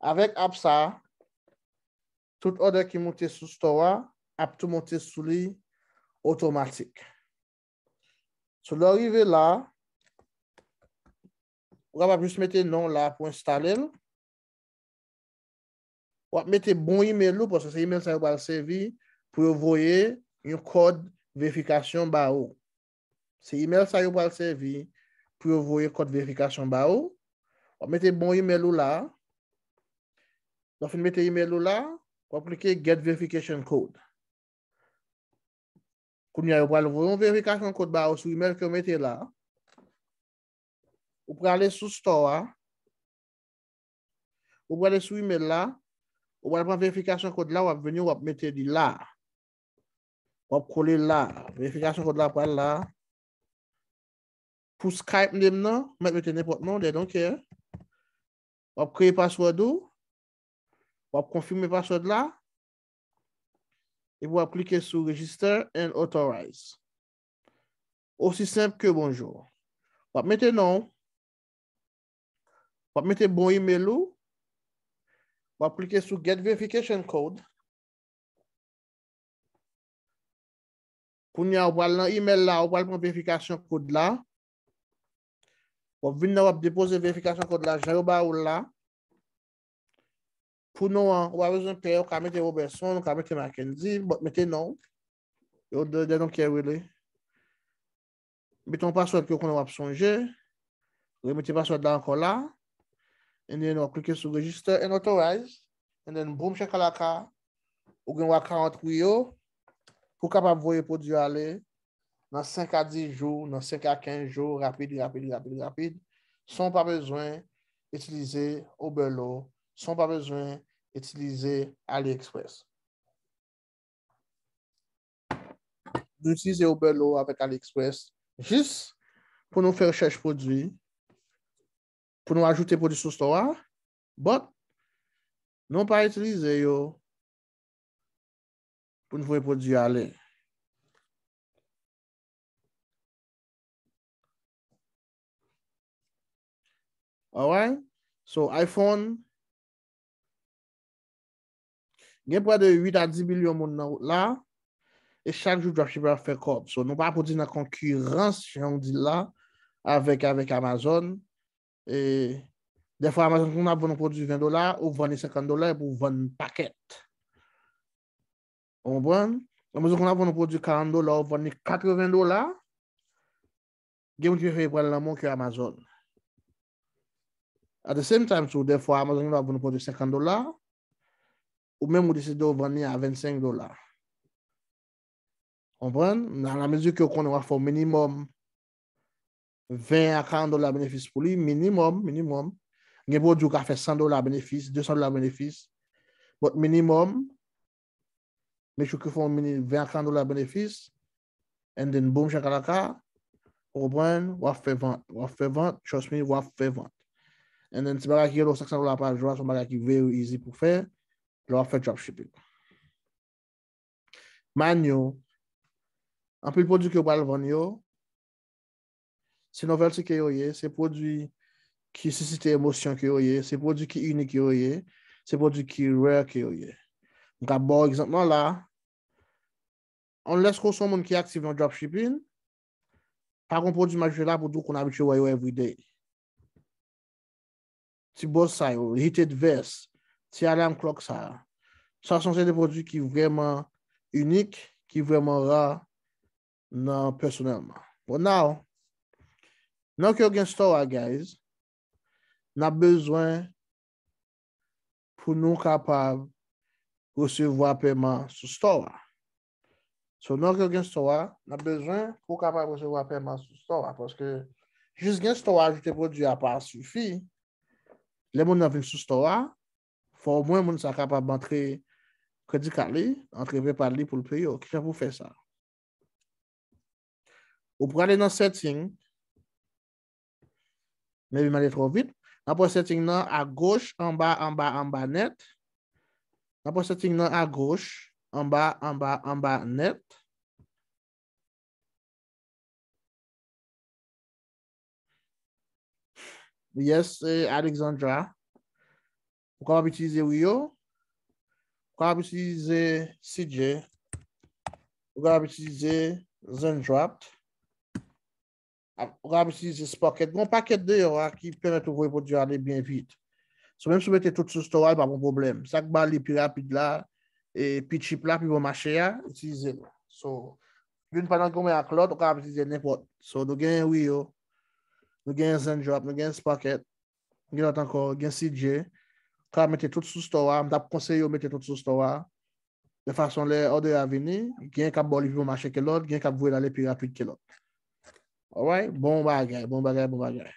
Avèk app sa, tout order ki moute sou store a ap tou monte sou li otomatik. So, lè w rive la, ou kapab jis mete non w la pou enstale l. W ap mete bon email ou, paske se email sa yo pral sèvi pou yo voye yon kòd verifikasyon ba ou. Se email sa yo pral sèvi pou yo voye kòd verifikasyon ba ou. W ap mete bon email ou la. Lè w fin mete email ou la, w ap klike Get Verification Code. Kounye a, yo pral voye yon verifikasyon kòd ba ou sou email ke w mete la. Ou prale sou store a. Ou prale sou email la. Ou pral pran verifikasyon kòd la, w ap vini, w ap mete li la. W ap kole la. Verifikasyon kòd la pral la. Pou Skype name nan, ou mèt mete nenpòt non, they don't care. W ap kreye password ou. W ap konfime password la. Epi w ap klike sou Register and Authorize. Osi senp ke bonjou. W ap mete non w. W ap mete bon email ou. W ap klike sou Get Verification Code. Kounye a, ou pral nan email la, ou pral pran verifikasyon kòd la. W ap vin nan, w ap depoze verifikasyon kòd la, jan yo ba ou l la. Pou non an, ou pa bezwen pè, ou ka mete Robertson, ou ka mete Mackenzie, but mete non w. Yo, they, they don't care really. Mete yon password ke w konnen w ap sonje. Remete password la ankò la. And then, w ap klike sou Register and Authorize. And then, boom, shakalaka. Ou gen account Wio. Pou w kapab voye pwodui ale nan senk a dis jou, nan senk a kenz jou, rapid, rapid, rapid, rapid. San w pa bezwen itilize Oberlo. San w pa bezwen itilize AliExpress. Nou itilize Oberlo avèk AliExpress jis pou nou fè rechèch pwodui, pou nou ajoute pwodui sou store a, but nou pa itilize yo pou nou voye pwodui ale. Alright? So, iPhone, gen prè de uit a dis bilyon moun nan wout la, e chak jou dropshipper ap fè kòb. So, nou pa pwodui nan konkirans, jan w di l la, avèk, avèk Amazon. E dèfwa, Amazon, konn ap vann yon pwodui ven dola, ou vann li senkant dola, epi ou vann pakèt. Ou konprann? Amazon konn ap vann yon pwodui karant dola, ou vann li katreven dola, gen moun ki prefere pran l nan men w ke Amazon. At the same time, tou, dèfwa, Amazon gen dwa vann yon pwodui senkant dola, ou menm ou deside w vann li a vennsenk dola. Konprann? Nan la mezi ke w konnen w ap fè w minimòm ven a karant dola benefis pou li, minimòm, minimòm. Gen pwodui ou ka fè san dola benefis, desan dola benefis. But minimòm, make sure ke w fè w mini ven a karant dola benefis. And then, boom, shakalaka. Ou konprann? W ap fè vant. W ap fè vant. Trust me, w ap fè vant. And then, ti bagay ki rele w senk san dola pa jou a, se yon bagay ki very easy pou fè lè w ap fè dropshipping. Mind you, anpil pwodui ke w pral vann yo, se novelty ke yo ye, se pwodui ki sisite emosyon ke yo ye, se pwodui ki inik ke yo ye, se pwodui ki rare ke yo ye. M ka ba w egzanp lan la, unless ke w se yon moun ki aktif nan dropshipping, pa gen pwodui m ap jwe la pou di w konn abitye wè yo everyday. Ti bòs sa yo, heated vest, ti alarm clock sa. Sa se yon seri de pwodui ki vrèman inik, ki vrèman ra nan pèsonèlman. But now, nan ke w gen store a, guys, n ap bezwen pou nou kapab resevwa pèman sou store a. So, nan ke w gen store a, n ap bezwen pou w kapab resevwa pèman sou store a, paske jis gen store a, ajoute pwodui a pa sifi. Lè moun nan vin sou store a, fò omwen moun sa kapab antre credit card li, antre PayPal li pou l peye w. Kijan pou w fè sa? Ou prale nan setting, maybe m ale twò vit. N ap wè setting nan agoch, anba, anba, anba nèt. N ap wè setting nan agoch, anba, anba, anba nèt. Yes, eh, Alexandra. Ou kapab itilize Wio. Ou kapab itilize C J. Ou kapab itilize Zendrop. Ou kapab itilize Spocket. Gen yon pakèt deyò a ki pèmèt ou voye pwodui a ale byen vit. So, menm si w mete tout sou store a, li pa gon pwoblèm. Sa k ba li pi rapid la, e pi cheap la, pi bon mache a, itilize l. So, youn pa nan gomen ak lòt, ou kapab itilize nenpòt. So, nou gen Wio, nou gen Zendrop, nou gen Spocket, gen lòt ankò, gen C J. Ou kapab mete tout sou store a, m t ap konseye w mete tout sou store a. De fason lè òdè a vini, gen k ap ba w li pi bon mache ke lòt, gen k ap voye l ale pi rapid ke lòt. Alright? Bon bagay, bon bagay, bon bagay.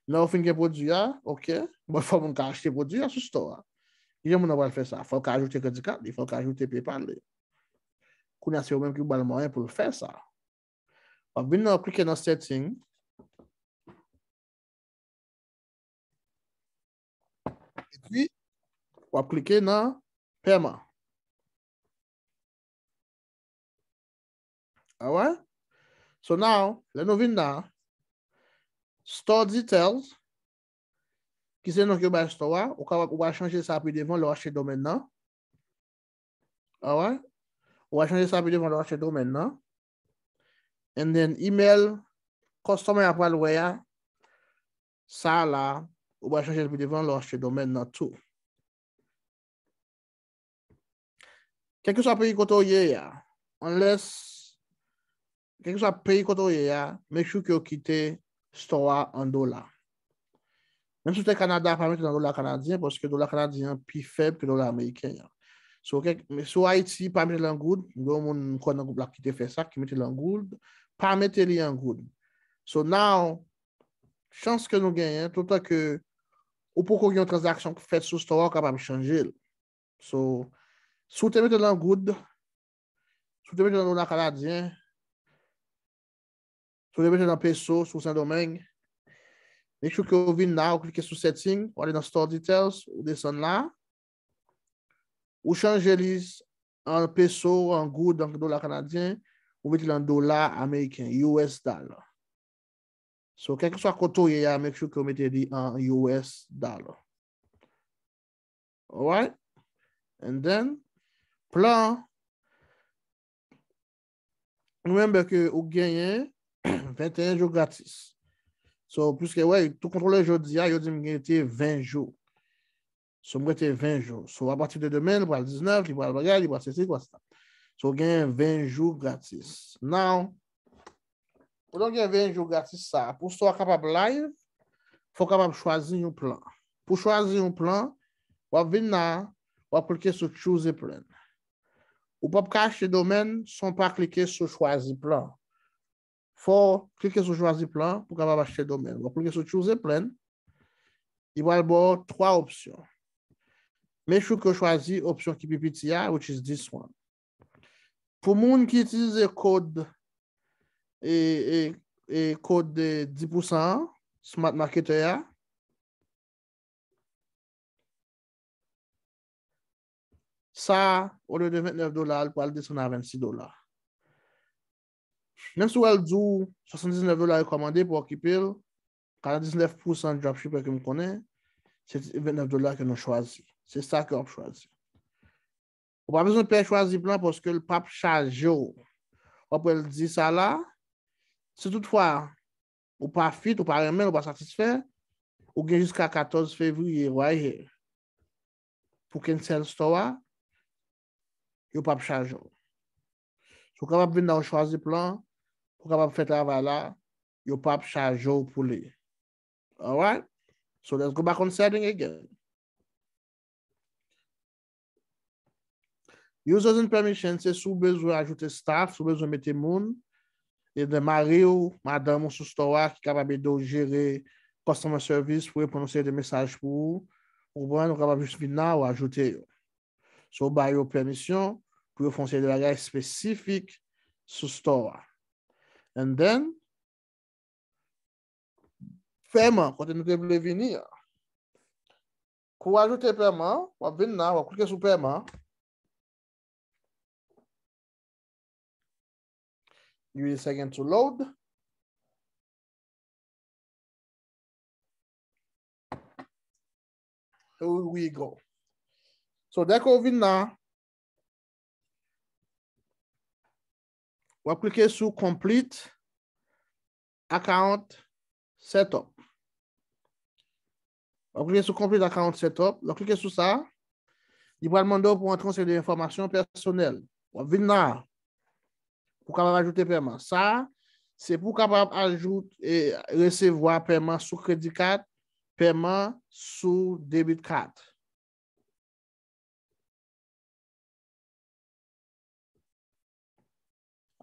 Lè w fin gen pwodui a, ok, bon, fò moun ka achte pwodui a sou store a. Kijan moun nan pral fè sa? Fò l ka ajoute credit card li, fò l ka ajoute PayPal li. Kounye a, se ou menm ki ba l mwayen pou l fè sa. W ap vin nan, w ap klike nan setting. Epi, w ap klike nan pèman. Alright? So now, lè nou vin la, store details, ki se non ke yo bay store a, ou kapab, ou pral chanje sa pi devan lè w achte domèn nan. Alright? Ou pral chanje sa pi devan lè w achte domèn nan. And then email customer a pral wè a, sa la, ou pral chanje l pi devan lè w achte domèn nan tou. Kèlkeswa peyi kote w ye a, unless, kèlkeswa peyi kote w ye a, make sure ke w kite store a an dola. Menm si w te Kanada, pa mete l an dola kanadyen, paske dola kanadyen an pi fèb ke dola ameriken an. So, kèk, men si w Ayiti, pa mete l an goud, gen yon moun m kwè nan gwoup la ki te fè sa, ki mete l an goud, pa mete li an goud. So now, chans ke nou genyen, toutan ke ou poko gen yon tranzaksyon k fèt sou store a, ou kapab chanje l. So, si w te mete l an goud, si w te mete l an dola kanadyen, si w te mete l an peso, si w Sendomeng, make sure ke w vin la, ou klike sou setting, ou ale nan store details, ou desann la, ou chanje li an peso, an goud, an dola kanadyen, ou mete l an dola ameriken, U S dollar. So, kèlkeswa kote w ye a, make sure ke w mete li an U S dollar. Alright? And then, plan, remember ke ou genyen venteyen jou gratis. So, piske, wè, tou kontwole jodi a, yo di m gen te ven jou. So, m rete ven jou. So, apati de demen, li pral diznèf, li pral bagay, li pral sesi, li pral sa. So, w genyen ven jou gratis. Now, pandan w gen ven jou gratis sa, pou store a kapab live, fò w kapab chwazi yon plan. Pou chwazi yon plan, w ap vin la, w ap klike sou Choose a Plan. Ou p ap ka achte domèn san w pa klike sou Chwazi Plan. Fò w klike sou Chwazi Plan pou w kapab achte domèn. W ap klike sou Choose a Plan. Li pral ba w twa opsyon. Make sure ke w chwazi opsyon ki pi piti a, which is this one. Pou moun ki itilize kòd, e, e, e kòd de dis pousan an, Smart Marketer a, sa, olye de vennèf dola, li pral desann a vennsis dola. Menm si w wè l di w swasanndiznèf dola rekòmande pou okipe l, katrevendiznèf pousan dropshipper ke m konnen, se vennèf dola ke nou chwazi. Se sa ke w ap chwazi. Ou pa bezwen pè chwazi plan paske l p ap chaje w. W ap wè l di sa la, si toutfwa ou pa fit, ou pa renmen l, ou pa satisfè, ou gen jiska katòz fevriye, right here, pou cancel store a, yo p ap chaje w. Si w kapab vin la, w chwazi plan, pou w kapab fè travay la, yo p ap chaje w pou li. Alright? So let's go back on setting again. Users and permission, se si w bezwen ajoute staff, si w bezwen mete moun, e de mari w, madanm ou sou store a ki kapab ede w jere customer service pou reponn yon seri de mesaj pou ou. Ou konprann, ou kapab jis vin la, ou ajoute yo. So, w ba yo pèmisyon pou yo fè yon seri de bagay espesifik sou store a. And then, pèman, kote nou te vle vini an. Kou w ajoute pèman, w ap vin la, w ap klike sou pèman. Give it a second to load. Here we go. So, dè ke w vin la, w ap klike sou complete account setup. W ap klike sou complete account setup. Lè w klike sou sa, li pral mande w pou antre yon seri de enfòmasyon pèsonèl. W ap vin la pou w kapab ajoute pèman. Sa, se pou w kapab ajoute, e, resevwa pèman sou kredi kat, pèman sou debit kat.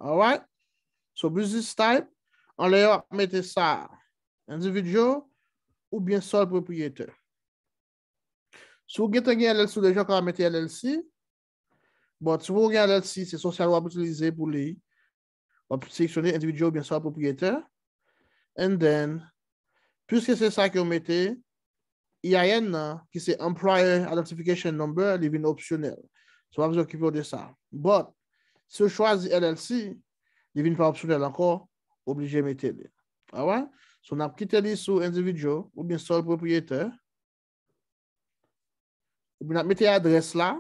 Alright? So, business type, anlè yo ap mete sa, individual oubyen sole propriyetè. Si w gentan gen L L C, w deja ka mete L L C. But si w gen L L C, se sosyal w ap itilize pou li. W ap seleksyone individual oubyen sole propriyetè. And then, piske se sa ke w mete, E I N nan, ki se Employer Identification Number, li vin opsyonèl. So, w pa bezwen okipe w de sa. But, si w chwazi L L C, li vin pa opsyonèl ankò, oblije mete li. Alright? So, n ap kite li sou individual oubyen sole propriyetè. Epi n ap mete adrès la.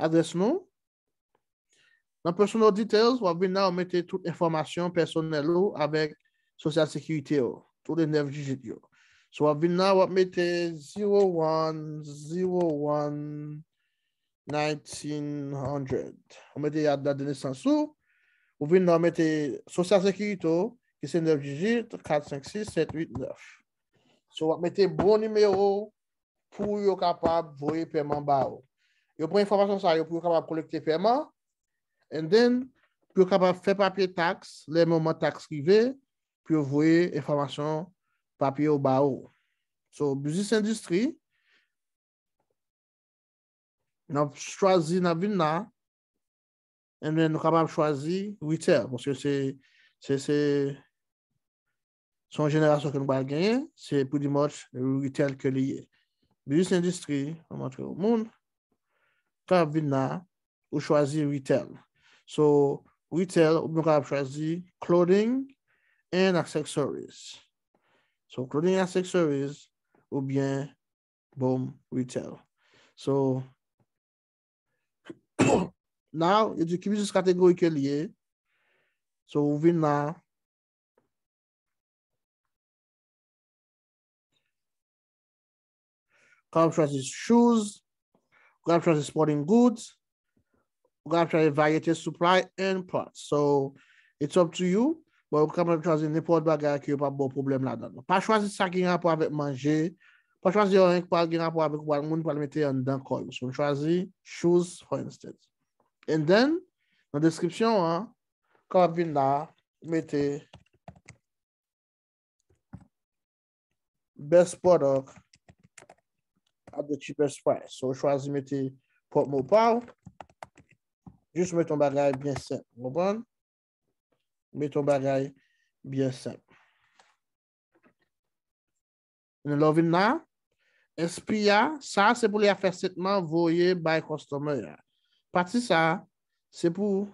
Adrès nou. Nan personal details, w ap vin la, w mete tout enfòmasyon pèsonèl ou avèk Social Security ou, tout le nèf dijit yo. So, w ap vin la, w ap mete zero one, zero one, nineteen hundred. Ou mete dat de nesans ou, ou vin la, w mete Social Security ou, ki se nèf dijit, kat, senk, sis, sèt, uit, nèf. So, w ap mete bon nimewo pou yo kapab voye pèman ba ou. Yo pran enfòmasyon sa yo pou yo kapab kolekte pèman, and then, pou yo kapab fè papye taks, lè moman taks rive, pou yo voye enfòmasyon papye yo ba ou. So, business industry, n ap chwazi, n ap vin la, and then nou kapab chwazi retail, paske se, se, se, se yon jenerasyon ke nou pral genyen, se pretty much retail ke li ye. Business industry, m ap montre yon moun, kapab vin la, ou chwazi retail. So, retail, ou byen kapab chwazi clothing and accessories. So, clothing and accessories, oubyen boom, retail. So, now, yo di ki business category ke li ye. So, ou vin la. Kapab chwazi shoes, ou kapab chwazi sporting goods, ou kapab chwazi varyete supply and parts. So, it's up to you. Bon, ou kapab chwazi nenpòt bagay ke yo p ap ba w pwoblèm ladan. Pa chwazi sa ki gen rapò avèk manje. Pa chwazi anyen ki pral gen rapò avèk ou pral, moun pral mete anndan kò yo. So, chwazi shoes, for instance. And then, nan deskripsyon an, kapab vin la, mete best product at the cheapest price. So, chwazi mete pwòp mo pa w. Jis mete yon bagay byen senp. Ou konprann? Mete yon bagay byen senp. Lè w vin la, S P a, sa se pou lè y ap fè statement voye bay customer a. Pati sa, se pou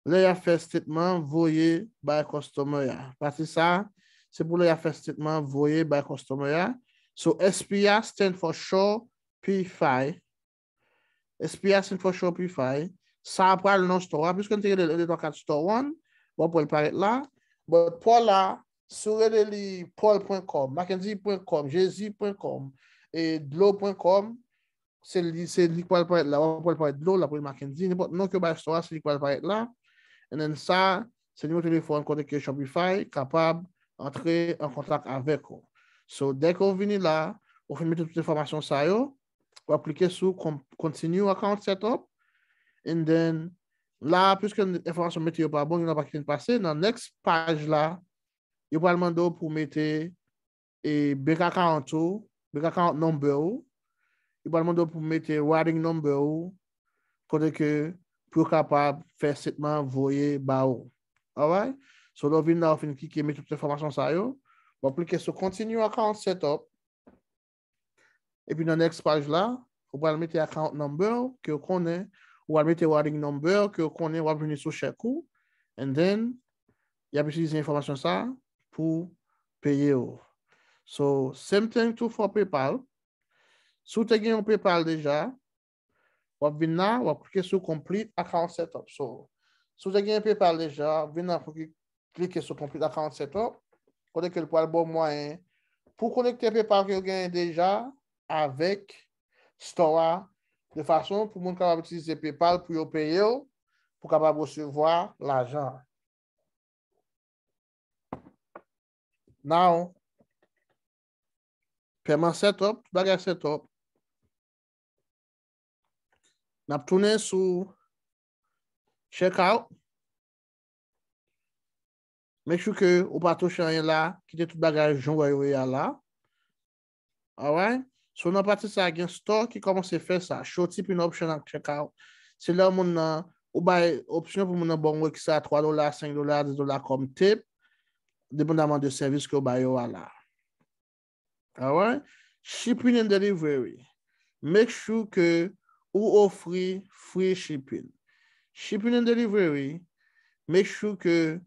lè y ap fè statement voye bay customer a. Pati sa, se pou lè y ap fè statement voye bay customer a. So, S P a stand for Shopify. S P a stand for Shopify. Sa a pral non store a, piske n te rele l un, deux, trois, quatre store one, w ap wè l parèt la. But Paul la, si w rele li paul pwen kòm, mackenzie pwen kòm, jezi pwen kòm, e dlo pwen kòm, se li, se li k pral parèt la. W ap wè l parèt dlo, l ap rele Mackenzie, nenpòt non ke w bay store a, se li k pral parèt la. And then sa, se nimewo telefòn kote ke Shopify kapab antre an kontak avèk ou. So, dè ke w vini la, ou fin mete tout enfòmasyon sa yo, w ap klike sou con-, Continue Account Setup, and then, la, piske enfòmasyon mete yo pa bon, gen dwa pa kite n pase, nan next paj la, yo pral mande w pou w mete, e, bank account ou, break account number ou, li pral mande w pou mete routing number ou, kote ke pou yo kapab fè statement voye ba ou. Alright? So, lè w vin la, ou fin klike, mete tout enfòmasyon sa yo. W ap klike sou continue account setup. Epi nan next paj la, ou pral mete account number ou ke w konnen, ou pral mete routing number ou ke w konnen w ap jwenn sou chèk ou, and then, y ap itilize enfòmasyon sa pou peye w. So, same thing too for PayPal. Si w te gen yon PayPal deja, w ap vin la, w ap klike sou complete account setup. So, si w te gen PayPal deja, w ap vin la pou ki- klike sou complete account setup, kote ke l pral ba w mwayen pou konekte PayPal ke w genyen deja avèk store a, de fason pou moun kapab itilize PayPal pou yo peye w, pou kapab resevwa lajan. Now, pèman setup, tout bagay setup. N ap tounen sou checkout. Make sure ke ou pa touche anyen la, kite tout bagay jan w wè yo ye a la. Alright? So nan pati sa, gen store ki kòmanse fè sa. Show chip in option ak checkout. Se lè moun nan, ou bay opsyon pou moun nan ba w yon ekstra twa dola, senk dola, dis dola kòm tip, depandaman de sèvis ke w ba yo a la. Alright? Shipping and delivery. Make sure ke ou ofri free shipping. Shipping and delivery. Make sure ke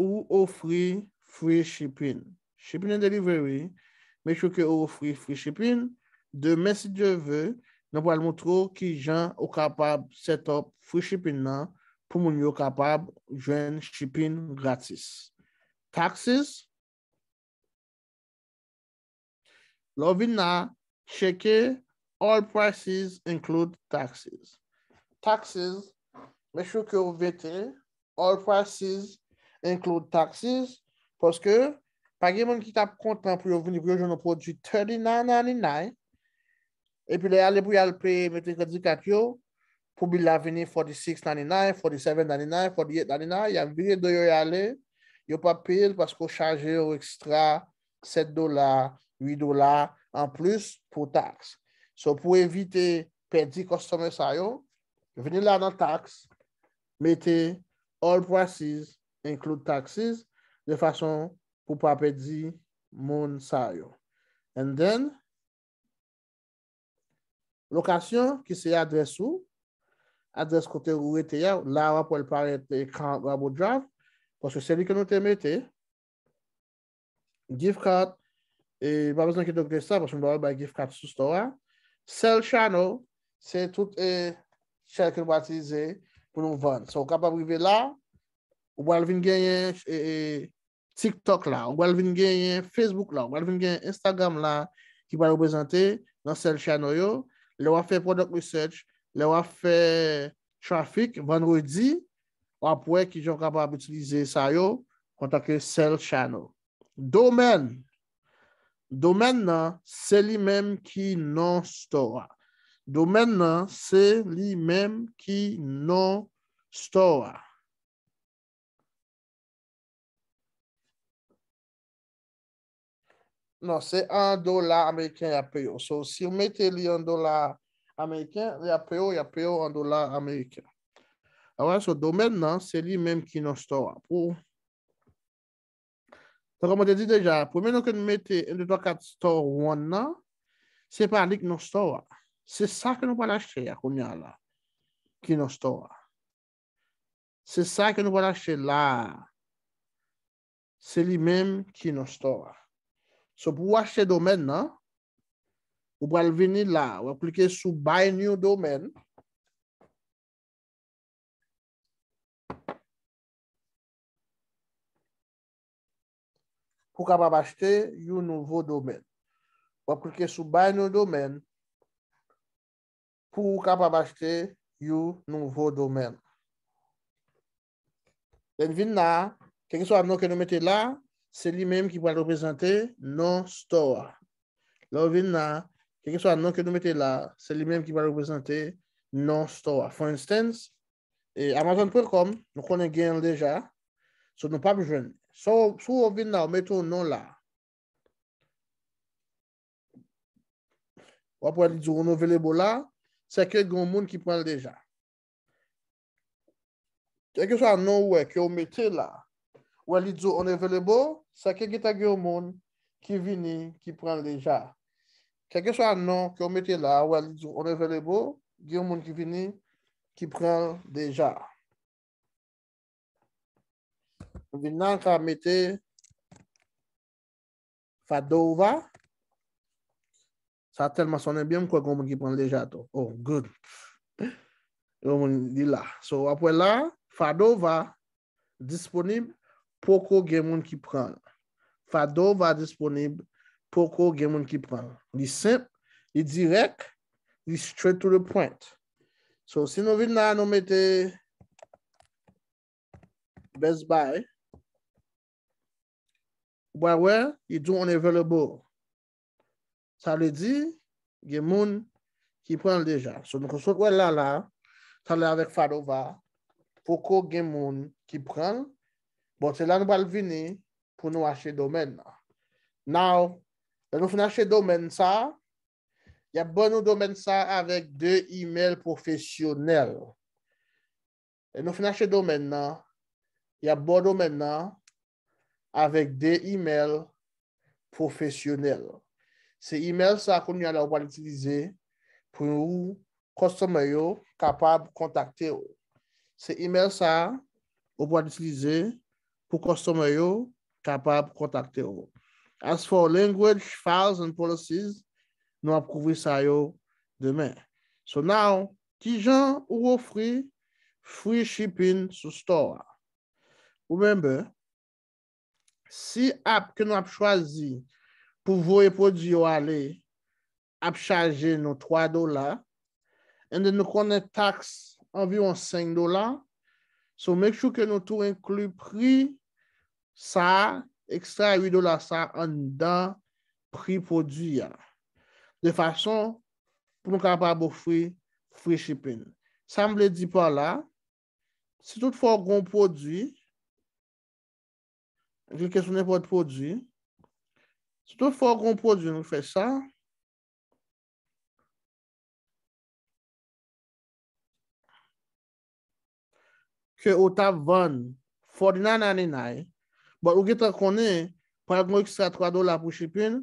ou ofri free shipping. Shipping and delivery. Make sure ke ou ofri free shipping. Demen, si Dye vle, nou pral montre w kijan ou kapab set up free shipping nan pou moun yo kapab jwenn shipping gratis. Taxes. Lè w vin la, tcheke all prices include taxes. Taxes, make sure ke w mete all prices include taxes, paske pa gen moun ki t ap kontan pou yo vini, pou yo jwenn yon pwodui thirty-nine ninety-nine, epi lè y ale pou y al peye, mete kredi kat yo, pou bil la vini forty-six ninety-nine, forty-seven ninety-nine, forty-eight ninety-nine, y ap vire do yo y ale, yo p ap peye l paske w chaje yo ekstra sèt dola, uit dola anplis pou taks. So, pou evite pèdi customer sa yo, vini la nan tax, mete all prices include taxes, de fason pou pa pèdi moun sa yo. And then, lokasyon, ki se adrès ou, adrès kote ou rete a, la w ap wè l parèt, eh, Current Rabo Drive, paske se li ke nou te mete. Gift card, e pa bezwen ki doktè sa, paske nou pa bay gift card sou store a. Sell channel, se tout, eh, channel ke nou pa itilize pou nou vann. So, ou kapab rive la, ou pral vin genyen, eh, eh, TikTok la, ou pral vin genyen Facebook la, ou pral vin genyen Instagram la, ki pral reprezante nan sell channel yo. Lè w ap fè product research, lè w ap fè traffic, vandredi, w ap wè kijan w kapab itilize sa yo antanke sell channel. Domèn. Domèn nan, se li menm ki non store a. Domèn nan, se li menm ki non store a. Non, se an dola ameriken y ap peye w. So, si w mete li an dola ameriken, y ap peye w, y ap peye w an dola ameriken. Alright, so domèn nan, se li menm ki non store a. Pou, tankou mwen te di deja, premye non ke nou mete, en, de, twa, kat, store one nan, se pa li ki non store a. Se sa ke nou pral achte a kounye a la, ki non store a. Se sa ke nou pral achte la a. Se li menm ki non store a. So, pou w achte domèn nan, ou pral vini la, w ap klike sou Buy New Domain. Pou w kapab achte yon nouvo domèn. W ap klike sou Buy New Domain pou w kapab achte yon nouvo domèn. Lè n vin la, kèlkeswa non ke nou mete la, se li menm ki pral reprezante non store a. Lè w vin la, kèlkeswa non ke nou mete la, se li menm ki pral reprezante non store a. For instance, e Amazon point com, nou konnen gen l deja. So, nou p ap jwenn. So, si w vin la, w mete yon non la. w ap wè li di w unavailable la, se ke gen yon moun ki pran l deja. Kèlkeswa non ou wè ke w mete la, ou wè li di w unavailable, se ke gentan gen yon moun ki vini, ki pran l deja. Kèlkeswa non ke w mete la, ou wè li di w unavailable, gen yon moun ki vini, ki pran l deja. Vin nan ka mete Fadova. Sa tèlman sonnen byen, m kwè gen moun ki pran l deja tou. Oh, good. Gen moun li la. So, w ap wè la, Fadova disponib, poko gen moun ki pran l. Fadova disponib, poko gen moun ki pran l. Li senp, li dirèk, li straight to the point. So, si nou vin la, nou mete Best Buy, ou pral wè, li di w unavailable. Sa vle di, gen moun ki pran l deja. So, nou sot wè l la, la, talè avèk Fadova, poko gen moun ki pran l. Bon, se la nou pral vini pou nou achte domèn nan. Now, lè nou fin achte domèn sa, y ap ban nou domèn sa avèk de imèl pwofesyonèl. Lè nou fin achte domèn nan, y ap ba w domèn nan avèk de imèl pwofesyonèl. Se imèl sa kounye a la ou pral itilize pou customer yo kapab kontakte w. Se imèl sa ou pral itilize pou customer yo kapab kontakte w. As for language, files and policies, nou ap kouvri sa yo demen. So now, kijan ou ofri free shipping sou store a? Remember, si app ke nou ap chwazi pou voye pwodui yo ale ap chaje nou twa dola, and then nou konnen taks anviwon senk dola, so make sure ke nou tou enkli pri sa, ekstra uit dola sa anndan pri pwodui a. De fason pou nou kapab ofri free shipping. Sa m vle di pa la, si toutfwa w gen yon pwodui, klike sou nenpòt pwodui. Si toutfwa w gen yon pwodui, nou fè sa. Ke ou t ap vann forty-nine ninety-nine, but ou gentan konnen pral gen yon ekstra twa dola pou shipping,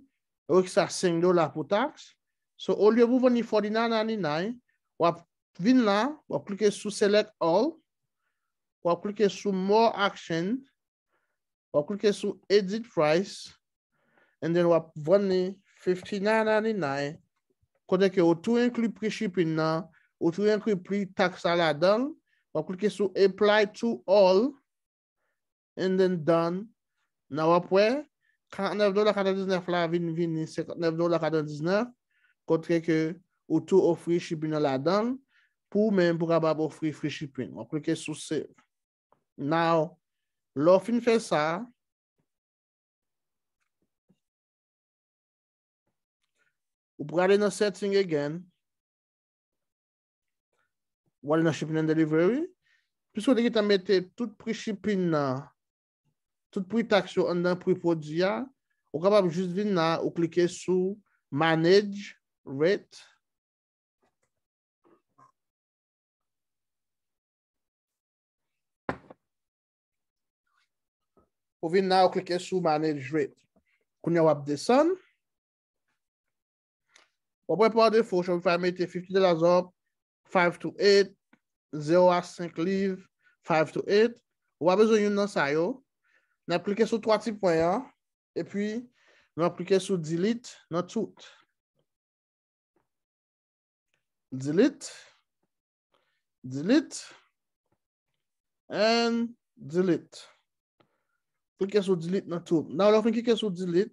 yon ekstra senk dola pou taks. So, olye pou vann li forty-nine ninety-nine, w ap vin la, w ap klike sou select all, w ap klike sou more action, w ap klike sou edit price, and then w ap vann li fifty-nine ninety-nine, kote ke ou tou enkli pri shipping nan, ou tou enkli pri taks la ladan l, w ap klike sou apply to all, and then done. Nan w ap wè, karannèf dola katrevendiznèf la vin vini senkannèf dola katrevendiznèf, kote ke ou tou ofri shipping nan ladan l, pou ou menm pou kapab ofri free shipping. W ap klike sou save. Now, lè w fin fè sa, ou prale nan setting again. Ou ale nan shipping and delivery. Piske w te gentan mete tout pri shipping nan, tout pri taks yo anndan pri pwodui a, ou kapab jis vin la, ou klike sou manage rate. Ou vin la, ou klike sou manage rate. Kounye a w ap desann. W ap wè pa defo, Shopify mete fifty dollars up, five to eight, zero a senk liv, five to eight. Ou pa bezwen youn nan sa yo. N ap klike sou twa ti pwen an, epi nou ap klike sou delete nan tout. Delete. Delete. And delete. Klike sou delete nan tout. Nan lè w fin klike sou delete,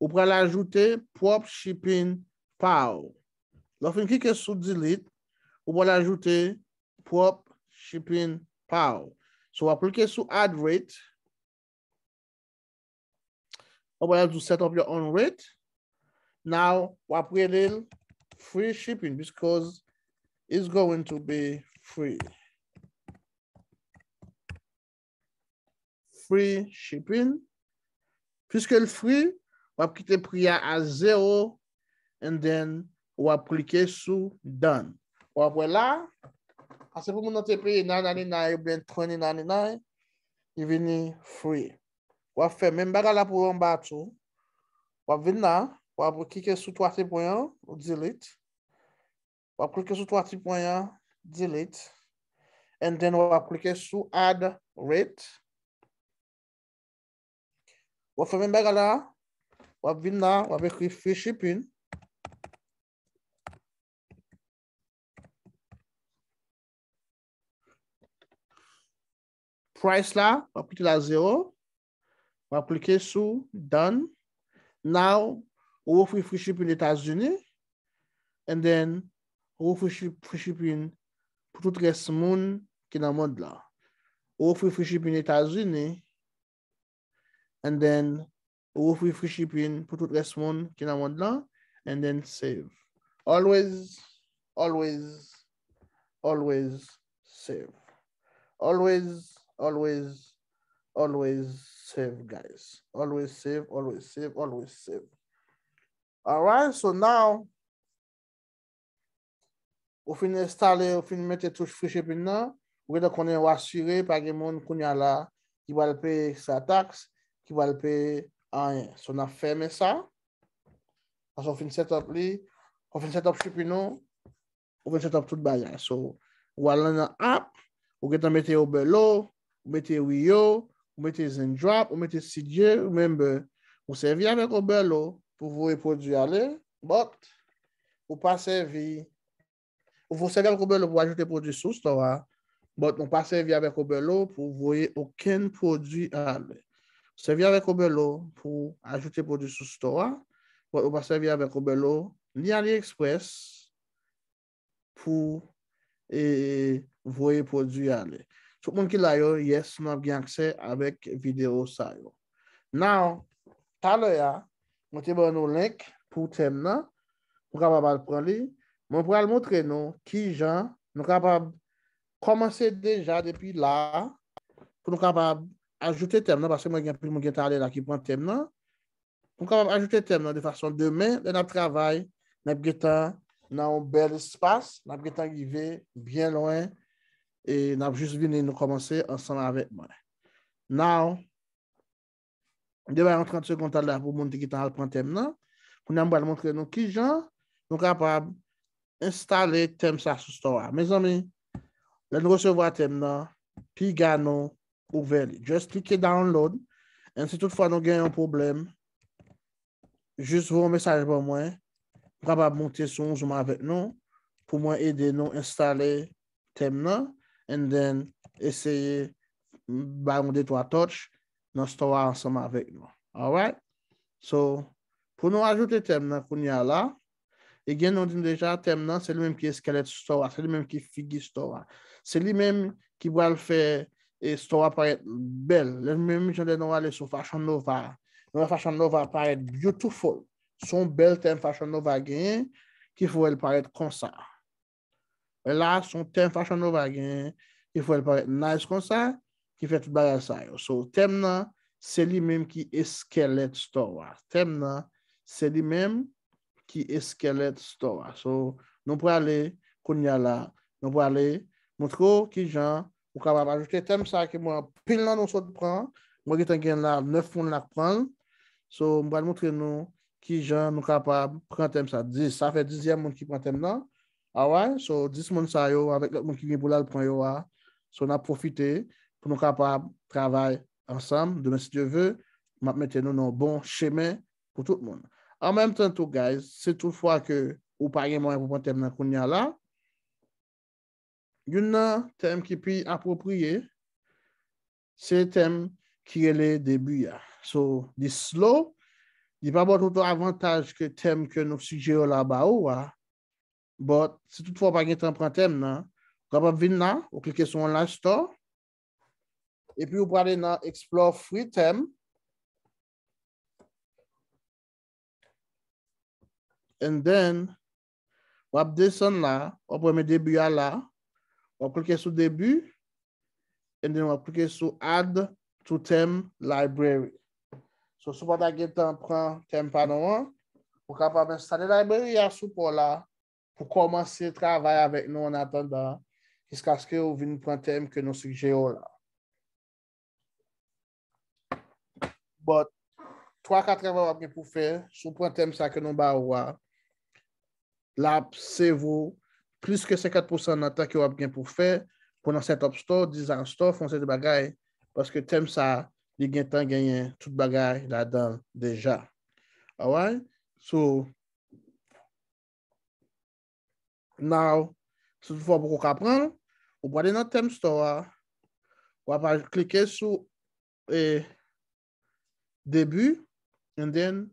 ou pral ajoute pwòp shipping pa w. Lè w fin klike sou delete, ou pral ajoute pwòp shipping pa w. So, w ap klike sou add rate. Ou pral di w set up your own rate. Now, w ap rele l free shipping because it's going to be free. Free shipping. Piske l free, w ap kite pri a a zero, and then w ap klike sou done. W ap wè la, ase pou moun nan te peye nine ninety-nine oubyen twenty ninety-nine, li vini free. W ap fè menm bagay la pou anba tou. W ap vin la, w ap klike sou twa ti pwen an, ou delete. W ap klike sou twa ti pwen an, delete. And then w ap klike sou add rate. W ap fè menm bagay la, w ap vin la, w ap ekri free shipping. Price la, w ap kite la zero. W ap klike sou done. Now, ou ofri free shipping Etazini. And then, ou ofri shi- free shipping pou tout rès moun ki nan mond la. Ou ofri free shipping Etazini. And then, ou ofri free shipping pou tout rès moun ki nan mond la. And then save. Always, always, always save. Always, always, always save, guys. Always save, always save, always save. Alright, so now, ou fin enstale, ou fin mete touch free shipping nan, ou gentan konnen ou asire, pa gen moun kounye a la ki pral peye ekstra taks, ki pral peye anyen. So, n ap fèmen sa. Paske ou fin set up li, ou fin set up shipping ou, ou fin set up tout bagay. So, ou al nan app, ou gentan mete Oberlo, ou mete Rio, ou mete Zendrop, ou mete C J, remember, ou sèvi avèk Oberlo pou voye pwodui ale, but ou pa sèvi, ou sèvi avèk Oberlo pou ajoute pwodui sou store a, but ou pa sèvi avèk Oberlo pou voye okenn pwodui ale. Ou sèvi avèk Oberlo pou ajoute pwodui sou store a, but ou pa sèvi avèk Oberlo ni AliExpress pou e, voye pwodui ale. Tout moun ki la yo, yes, nou ap gen aksè avèk videyo sa yo. Now, talè a, mwen te ban nou link pou tèm nan, pou kapab al pran li. Mwen pral montre nou kijan nou kapab kòmanse deja depi la, pou nou kapab ajoute tèm nan, paske mwen gen anpil moun gen talè la ki pran tèm nan. Nou kapab ajoute tèm nan de fason demen, lè n ap travay, n ap gentan nan yon bèl espas, n ap gentan rive byen lwen, e n ap jis vini nou kòmanse ansanm avèk mwen. Now, m te bay yon trant segonn talè pou moun ki gentan al pran tèm nan. Kounye a m pral montre nou kijan nou kapab enstale tèm sa sou store a. Mezanmi, lè nou resevwa tèm nan, piga nou ouvè li. Just klike download. And si toutfwa nou gen yon pwoblèm, jis voye yon mesaj ban mwen. M kapab monte sou yon Zoom avèk nou pou mwen ede nou enstale tèm nan and then eseye bay yon de twa touch nan store a ansanm avèk nou. Alright? So, pou nou ajoute tèm nan kounye a la, e gen nou di deja, tèm nan, se li menm ki eskelèt store a, se li menm ki figi store a. Se li menm ki pral fè e store a parèt bèl. Lè menm jan lè nou ale sou Fashion Nova, nou wè Fashion Nova parèt beautiful. Se yon bèl tèm Fashion Nova genyen ki fè l parèt konsa. E la, se yon tèm Fashion Nova genyen ki fè l parèt nice konsa, ki fè tout bagay sa yo. So, tèm nan, se li menm ki eskelèt store a. Tèm nan, se li menm ki eskelèt store a. So, nou prale kounye a la, nou prale montre w kijan ou kapab ajoute tèm sa ke mwen anpil nan nou sot pran. Mwen gentan gen la nèf moun la k pran l. So, m pral montre nou kijan nou kapab pran tèm sa. Dis, sa fè dizyèm moun ki pran tèm nan. Alright? So, dis moun sa yo, avèk lòt moun ki gen pou l al pran yo a. So, n ap pwofite pou nou kapab travay ansanm. Demen, si Dye ve, m ap mete nou nan yon bon chemen pou tout moun. An menm tan tou, guys, si toutfwa ke ou pa gen mwayen pou pran tèm nan kounye a la, youn nan tèm ki pi apwopriye, se tèm ki rele debi a. So, li slow, li pa ba w tout avantaj ke tèm ke nou sijere la ba ou a, but si toutfwa w pa gen tan pran tèm nan, ou kapab vin la, ou klike sou Online Store, epi ou prale nan Explore Free Theme, and then, w ap desann la, w ap wè men debi a la, w ap klike sou debi, and then w ap klike sou Add to Theme Library. So, si w pa ta gen tan pran tèm pa nou an, ou kapab enstale library a sou pa w la, pou kòmanse travay avèk nou an atandan, jiskaske ou vin pran tèm ke nou sigjere w la. But, twa ka travay w ap gen pou fè, si w pran tèm sa ke nou ba ou a, l ap save ou plis ke senkant pousan nan tan ke w ap gen pou fè, pou nan set up store, design store, fè yon seri de bagay, paske tèm sa, li gentan genyen tout bagay ladan l deja. Alright? So, now, si toutfwa w poko ka pran l, ou prale nan tèm store a, w ap al klike sou, eh, début, and then,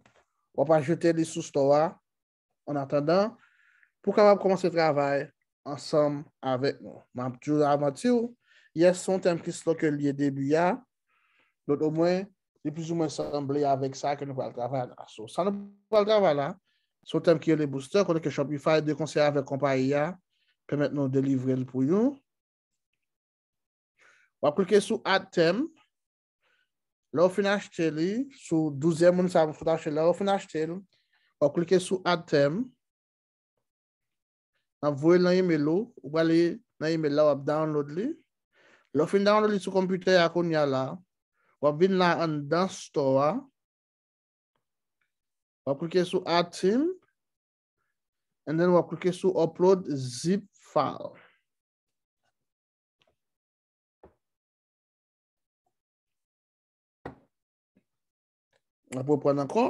w ap ajoute li sou store a, an atandan, pou w kapab kòmanse travay ansanm avèk nou. M ap toujou avanti w, yes, se yon tèm ki slow ke l ye debi a, donk omwen, li plizoumwen sanble avèk sa ke nou pral travay la. So, sa nou pral travay la, se yon tèm ki rele booster, kote ke Shopify de konsèy avèk konpayi a, pèmèt nou delivre l pou yo. W ap klike sou add theme. Lè w fin achte li, sou douze moun sa yo fout achte, lè w fin achte l, w ap klike sou add theme. N ap voye l nan email ou, ou prale nan email la, w ap download li. Lè w fin download li sou konpitè a kounye a la, w ap vin la anndan store a, w ap klike sou add theme, and then w ap klike sou upload zip file. W ap reprann ankò.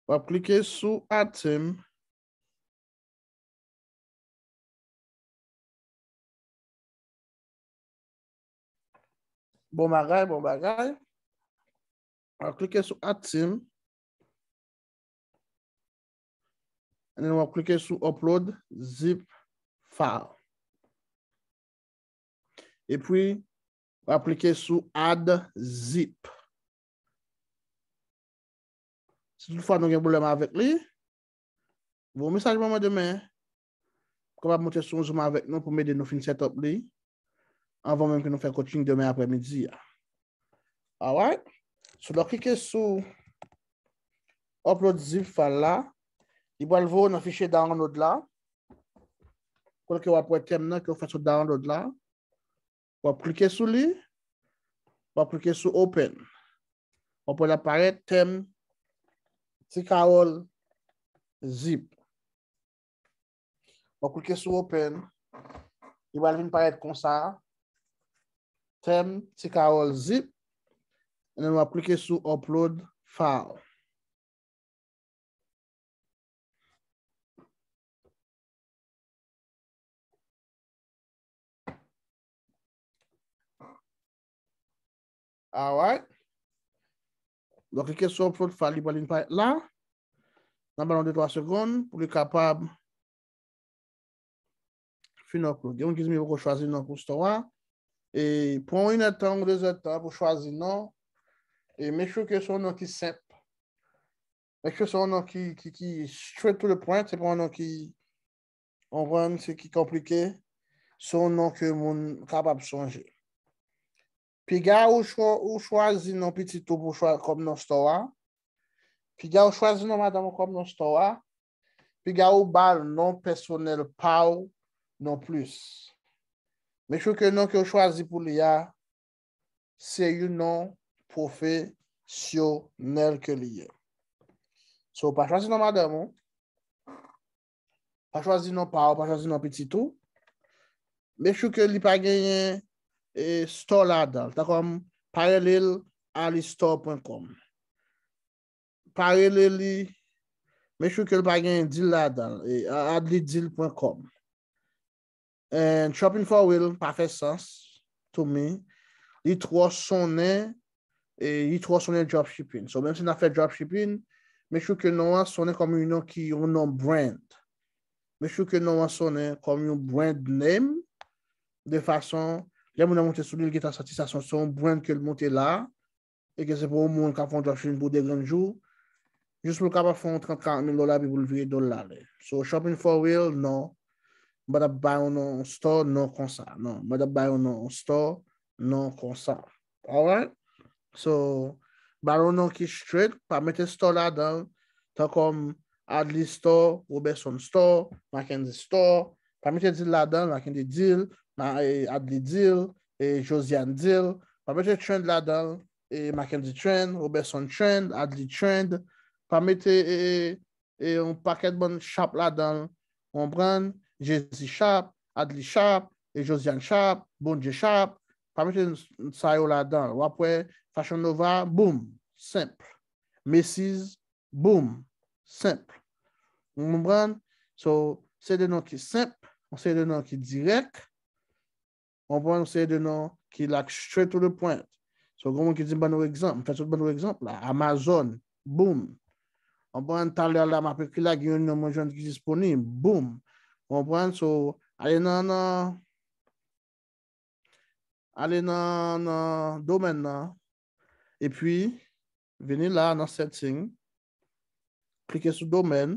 W ap klike sou add theme. Bon bagay, bon bagay. W ap klike sou add theme. And then w ap klike sou upload zip file. Epi, w ap klike sou add zip. Si toutfwa nou gen pwoblèm avèk li, voye yon mesaj ban mwen demen. M kapab monte sou yon Zoom avèk nou pou m ede nou fin set up li anvan menm ke nou fè coaching demen aprèmidi a. Alright? So, lè w klike sou upload zip file la, li pral voye w nan fichye download la. Kote ke w ap wè tèm nan ke w fè sou download la. W ap klike sou li. W ap klike sou open. W ap wè l ap parèt tèm Ti Carole Zip. W ap klike sou open. Li pral vin parèt konsa. Tèm Ti Carole Zip. And then w ap klike sou upload file. Alright. Donk, li kesyon upload file, li pral vin parèt la. N a ba l yon de twa segonn pou li kapab fin upload. Gen moun ki di m yo poko chwazi non pou store a. E pran yon inèdtan ou dezèdtan pou chwazi non. E make sure ke se yon non ki senp. Make sure se yon non ki, ki, ki straight to the point, se pa yon non ki, w konprann, se ki konplike. Se yon non ke moun kapab sonje. Piga ou chwa-, ou chwazi non pitit ou pou chwa-, kòm non store a. Piga ou chwazi non madanm ou kòm non store a. Piga ou ba l non pèsonèl pa w non plis. Make sure ke non ke w chwazi pou li a, se yon non pwofesyonèl ke li ye. So, pa chwazi non madanm ou. Pa chwazi non pa w, pa chwazi non pitit ou. Make sure ke li pa genyen, e, store ladan l. Tankou m pa rele l alistore pwen kòm. Pa rele li, make sure ke l pa genyen deal ladan l, e, a-, adlideal pwen kòm. And Shopping for Real pa fè sans to me. Li twò sonnen, e, li twò sonnen dropshipping. So, menm si n ap fè dropshipping, make sure ke non an sonnen kòm yon non ki, yon non brand. Make sure ke non an sonnen kòm yon brand name, de fason, lè moun nan monte sou li, l gentan santi sa se yon, se yon brand ke l monte la, e ke se pou yon moun k ap fè yon dropshipping pou de grenn jou, jis pou l kapab fè yon trant, karant mil dola, epi pou l vire do l ale. So, Shopping for Real, non. M pa t ap bay yon non store, non konsa. Non, m pa t ap bay yon non store, non konsa. Alright? So, ba l yon non ki straight, pa mete store ladan l, tan kòm Adley Store, Roberson Store, Mackenzie Store. Pa mete Dil ladan l, Mackenzie Dil, Ma- eh, Adley Dil, eh, Josiane Dil. Pa mete Trend ladan l, eh, Mackenzie Trend, Roberson Trend, Adley Trend. Pa mete eh, eh, eh, yon pakèt bann Sharp ladan l. Ou konprann? Jezi Sharp, Adley Sharp, e Josiane Sharp, Bondye Sharp. Pa mete sa yo ladan l. W ap wè Fashion Nova, boom, senp. Macy's, boom, senp. Ou konprann? So, se de non ki senp, se de non ki dirèk. Ou konprann? Se de non ki like straight to the point. So, gen moun ki di m ban nou egzanp. M fè tout ban nou egzanp la. Amazon, boom. Ou konprann? Talè la, m ap ekri la, gen yon non mwen jwenn ki disponib. Boom. Ou konprann? So, ale nan, nan, ale nan, nan domèn nan. Epi, vini la nan setting. Klike sou domèn.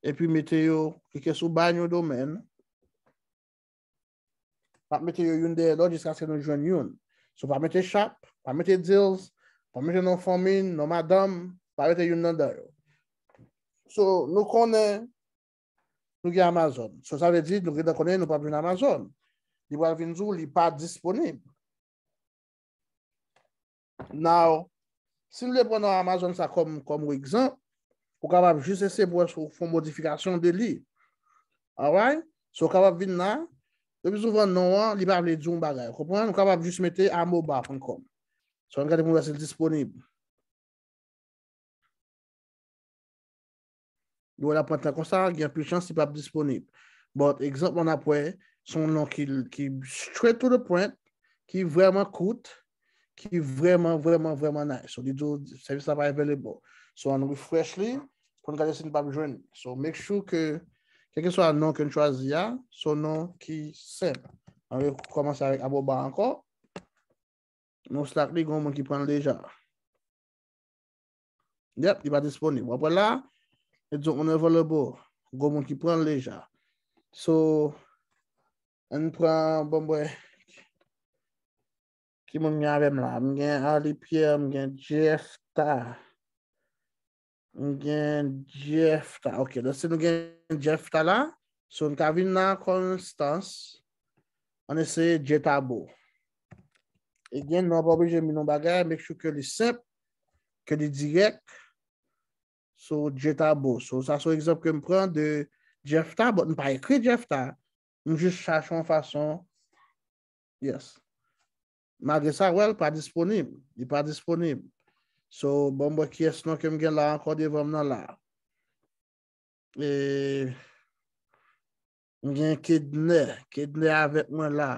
Epi mete yo, klike sou bay yon domèn. N ap mete yo youn dèyè lòt jiskaske nou jwenn youn. So, pa mete Sharp, pa mete Deals, pa mete non fanmi n, non madanm, pa mete youn nan dan yo. So, nou konnen nou gen Amazon. So, sa vle di, nou gentan konnen nou p ap jwenn Amazon. Li pral vin di w li pa disponib. Now, si n vle pran non Amazon sa kòm, kòm egzanp, ou kapab jis eseye pou wè si w fè yon modifikasyon de li. Alright? So, ou kapab vin la, le pli souvan non an, li pa vle di yon bagay. Ou konprann? Ou kapab jis mete amoba pwen kòm. So, ann gade pou n wè si l disponib. Ou wè l ap pran tan konsa, gen anpil chans li p ap disponib. But, egzanp, ou ap wè, se yon non ki, ki straight to the point, ki vrèman kout, ki vrèman, vrèman, vrèman nice. So, li di w, service la pa available. So, ann refresh li, pou n gade si n p ap jwenn li. So, make sure ke, kèlkeswa non ke n chwazi a, se yon non ki senp. Ann rekòmanse avèk amoba ankò. Most likely, gen yon moun ki pran l deja. Yep, li pa disponib. W ap wè la, it's unavailable. Gen moun ki pran l deja. So, ann pran, bon, mwen, ki moun gen avè m la? M gen Arly Pierre, m gen Jefta. M gen Jefta. Ok, donk si nou gen Jefta la, so n ka vin nan Constance. Ann eseye Jetabo. Again, non, pa oblije m yon bagay, make sure ke li senp, ke li dirèk. So, Jetabo. So, sa se yon egzanp ke m pran de Jefta, but m pa ekri Jefta. M jis chache yon fason. Yes. Malgre sa, wè, l pa disponib. Li pa disponib. So, bon, m wè kiyès non ke m gen la ankò devan m nan la. E, m gen Kednè. Kednè avèk mwen la.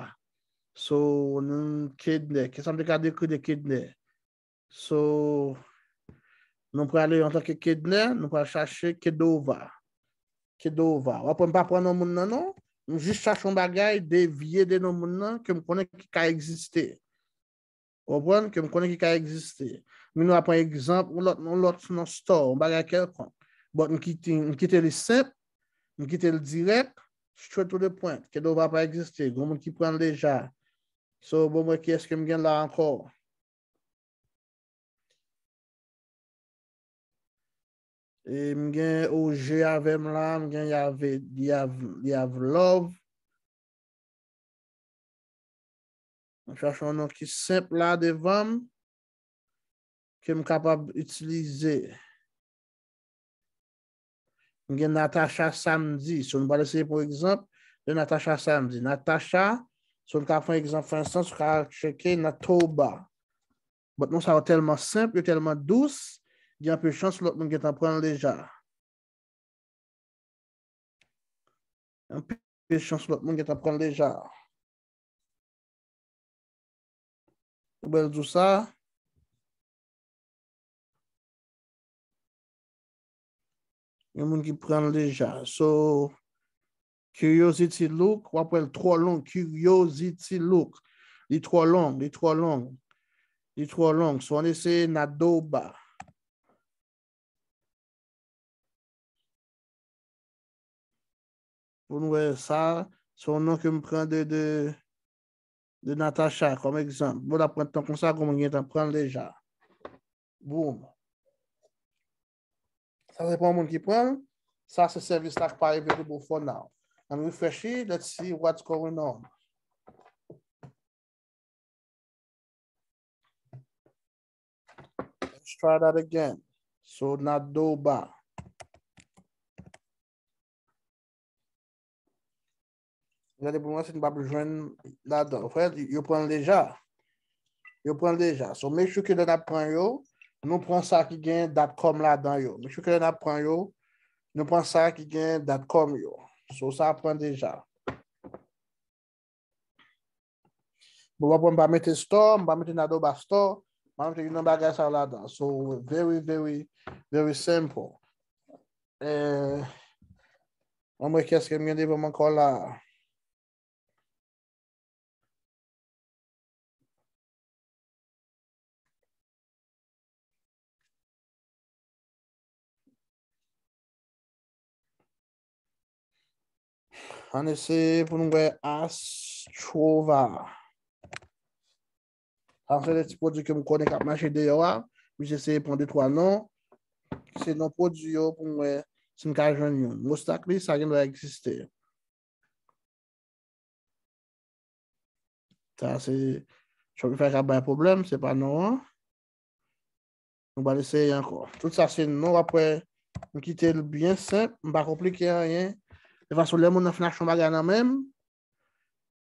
So, nou, Kednè. Kisa m te ka dekri de Kednè? So, nou prale antanke Kednè, nou pral chache Kedova. Kedova. W ap wè m pa pran non moun nan, non. M jis chache yon bagay, devye de non moun nan, ke m konnen ki ka egziste. Ou konprann? Ke m konnen ki ka egziste. Men nou ap pran egzanp, yon lòt, yon lòt non store, yon bagay kèlkonk. But m kite, m kite li senp, m kite l dirèk, straight to the point. Kedova pa egziste, gen moun ki pran l deja. So, bon, mwen, kiyès ke m gen la ankò? E m gen Oje avè m la, m gen Yave, Yav, Yav Love. M chache yon non ki senp la devan m, ke m kapab itilize. M gen Natacha Samdi. So, nou pral eseye pran egzanp de Natacha Samdi. Natacha, so, nou ka pran egzanp, for instance, ou ka tcheke Natoba. But non sa yo tèlman senp, yo tèlman dous, gen anpil chans lòt moun gentan pran l deja. Anpil chans lòt moun gentan pran l deja. Ou bèl di w sa. Gen moun ki pran l deja. So, Curiosity Look, w ap wè l twò long. Curiosity Look. Li twò long, li twò long. Li twò long. So, ann eseye Nadoba. Pou nou wè sa, se yon non ke m pran de, de, de Natacha kòm egzanp. Bon, l ap pran tan konsa, gen moun gentan pran l deja. Boom. Sa se pa yon moun ki pran l. Sa se sèvis la ki pa available for now. Ann refresh it, let's see what's going on. Let's try that again. So, Nadoba. Gade pou mwen si n p ap jwenn ladan. Frè, yo pran l deja. Yo pran l deja. So, make sure ke lè n ap pran yo, nou pran sa ki gen dot com ladan yo. Make sure ke lè n ap pran yo, nou pran sa ki gen dot com yo. So, sa pran deja. Bon, w ap wè m pa mete store, m pa mete Nadoba store, m pa mete youn nan bagay sa yo ladan. So, very, very, very simple. Eh, ann wè kiyès ke m gen devan m ankò la. Ann eseye pou nou wè Astrova. Sa se de ti pwodui ke m konnen k ap mache deyò a. M jis eseye pran de twa non. Se non pwodui yo pou m wè si m ka jwenn youn. Most likely, sa gendwa egziste. Sa se Shopify k ap bay pwoblèm, se pa non an. Nou pral eseye ankò. Tout sa se non, w ap wè, m kite l byen senp, m pa konplike anyen. De fason, lè moun nan fin achte yon bagay nan men m,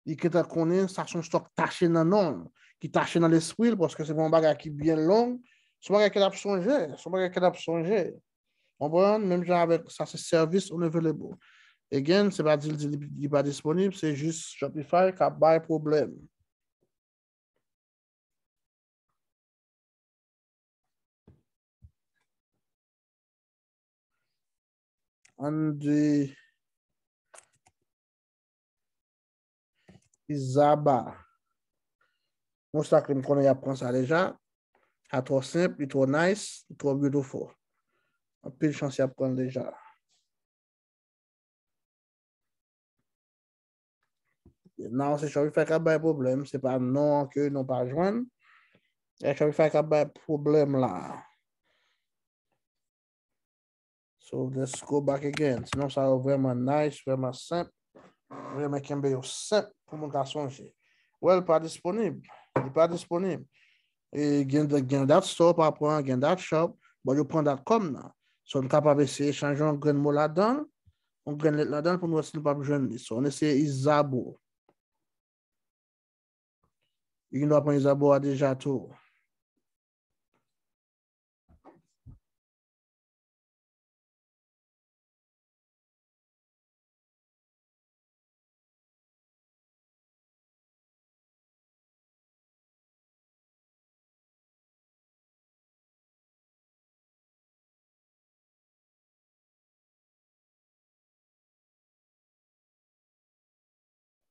li gentan konnen sa se yon stock tache nan non l, ki tache nan lespri l, paske se pa yon bagay ki byen long, se yon bagay ke l ap sonje, se yon bagay ke l ap sonje. Konprann? Menm jan avèk sa, se service unavailable. Again, se pa di l di li, li pa disponib, se jis Shopify k ap bay pwoblèm. Ann di Izaba. Most likely, m konnen y ap pran sa deja. Sa twò senp, li twò nice, li twò beautiful. Anpil chans y ap pran l deja. Now se Shopify k ap bay pwoblèm, se pa non an ke nou pa jwenn. E Shopify k ap bay pwoblèm la. So, let's go back again. Sinon, sa yo vrèman nice, vrèman senp. Vrèman kenbe yo senp pou moun ka sonje. Well, pa disponib. Li pa disponib. E gen, gen dot store pa pran, gen dot shop, but yo pran dot com nan. So, n kapab eseye chanje yon grenn mo ladan l, yon grenn lèt ladan l pou n wè si n p ap jwenn li. So, n eseye Izabo. Li gendwa pran Izabo a deja tou.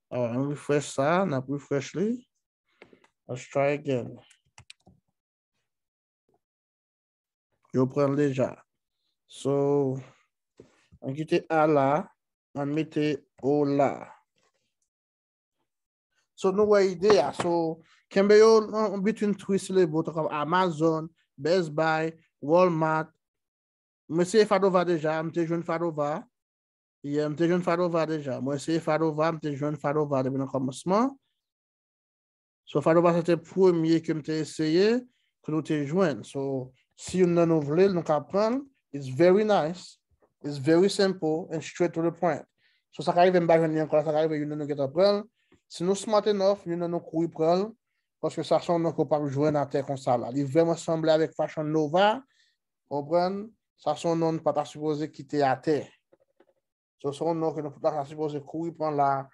Alright, ann refresh sa, n ap refresh li. Let's try again. Yo pran l deja. So, ann kite a la, ann mete o la. So, nou wè ide a. So, kenbe yo nan between three syllable, tankou Amazon, Best Buy, Walmart. Mwen eseye Fadova deja, m te jwenn Fadova. Yeah, m te jwenn Fadova deja. Mwen eseye Fadova, m te jwenn Fadova depi nan kòmansman. So, Fadova se te premye ke m te eseye, ke nou te jwenn. So, si youn nan nou vle l, nou ka pran l. It's very nice, it's very simple and straight to the point. So, sa ka rive m pa jwenn li ankò la, sa ka rive youn nan nou gentan pran l. Si nou smart enough, youn nan nou kouri pran l, paske sa se yon non ke w p ap jwenn atè konsa la. Li vrèman sanble avèk Fashion Nova, konprann? Sa se yon non n pa ta sipoze kite atè. So, se yon non ke nou pa ta sipoze kouri pran la,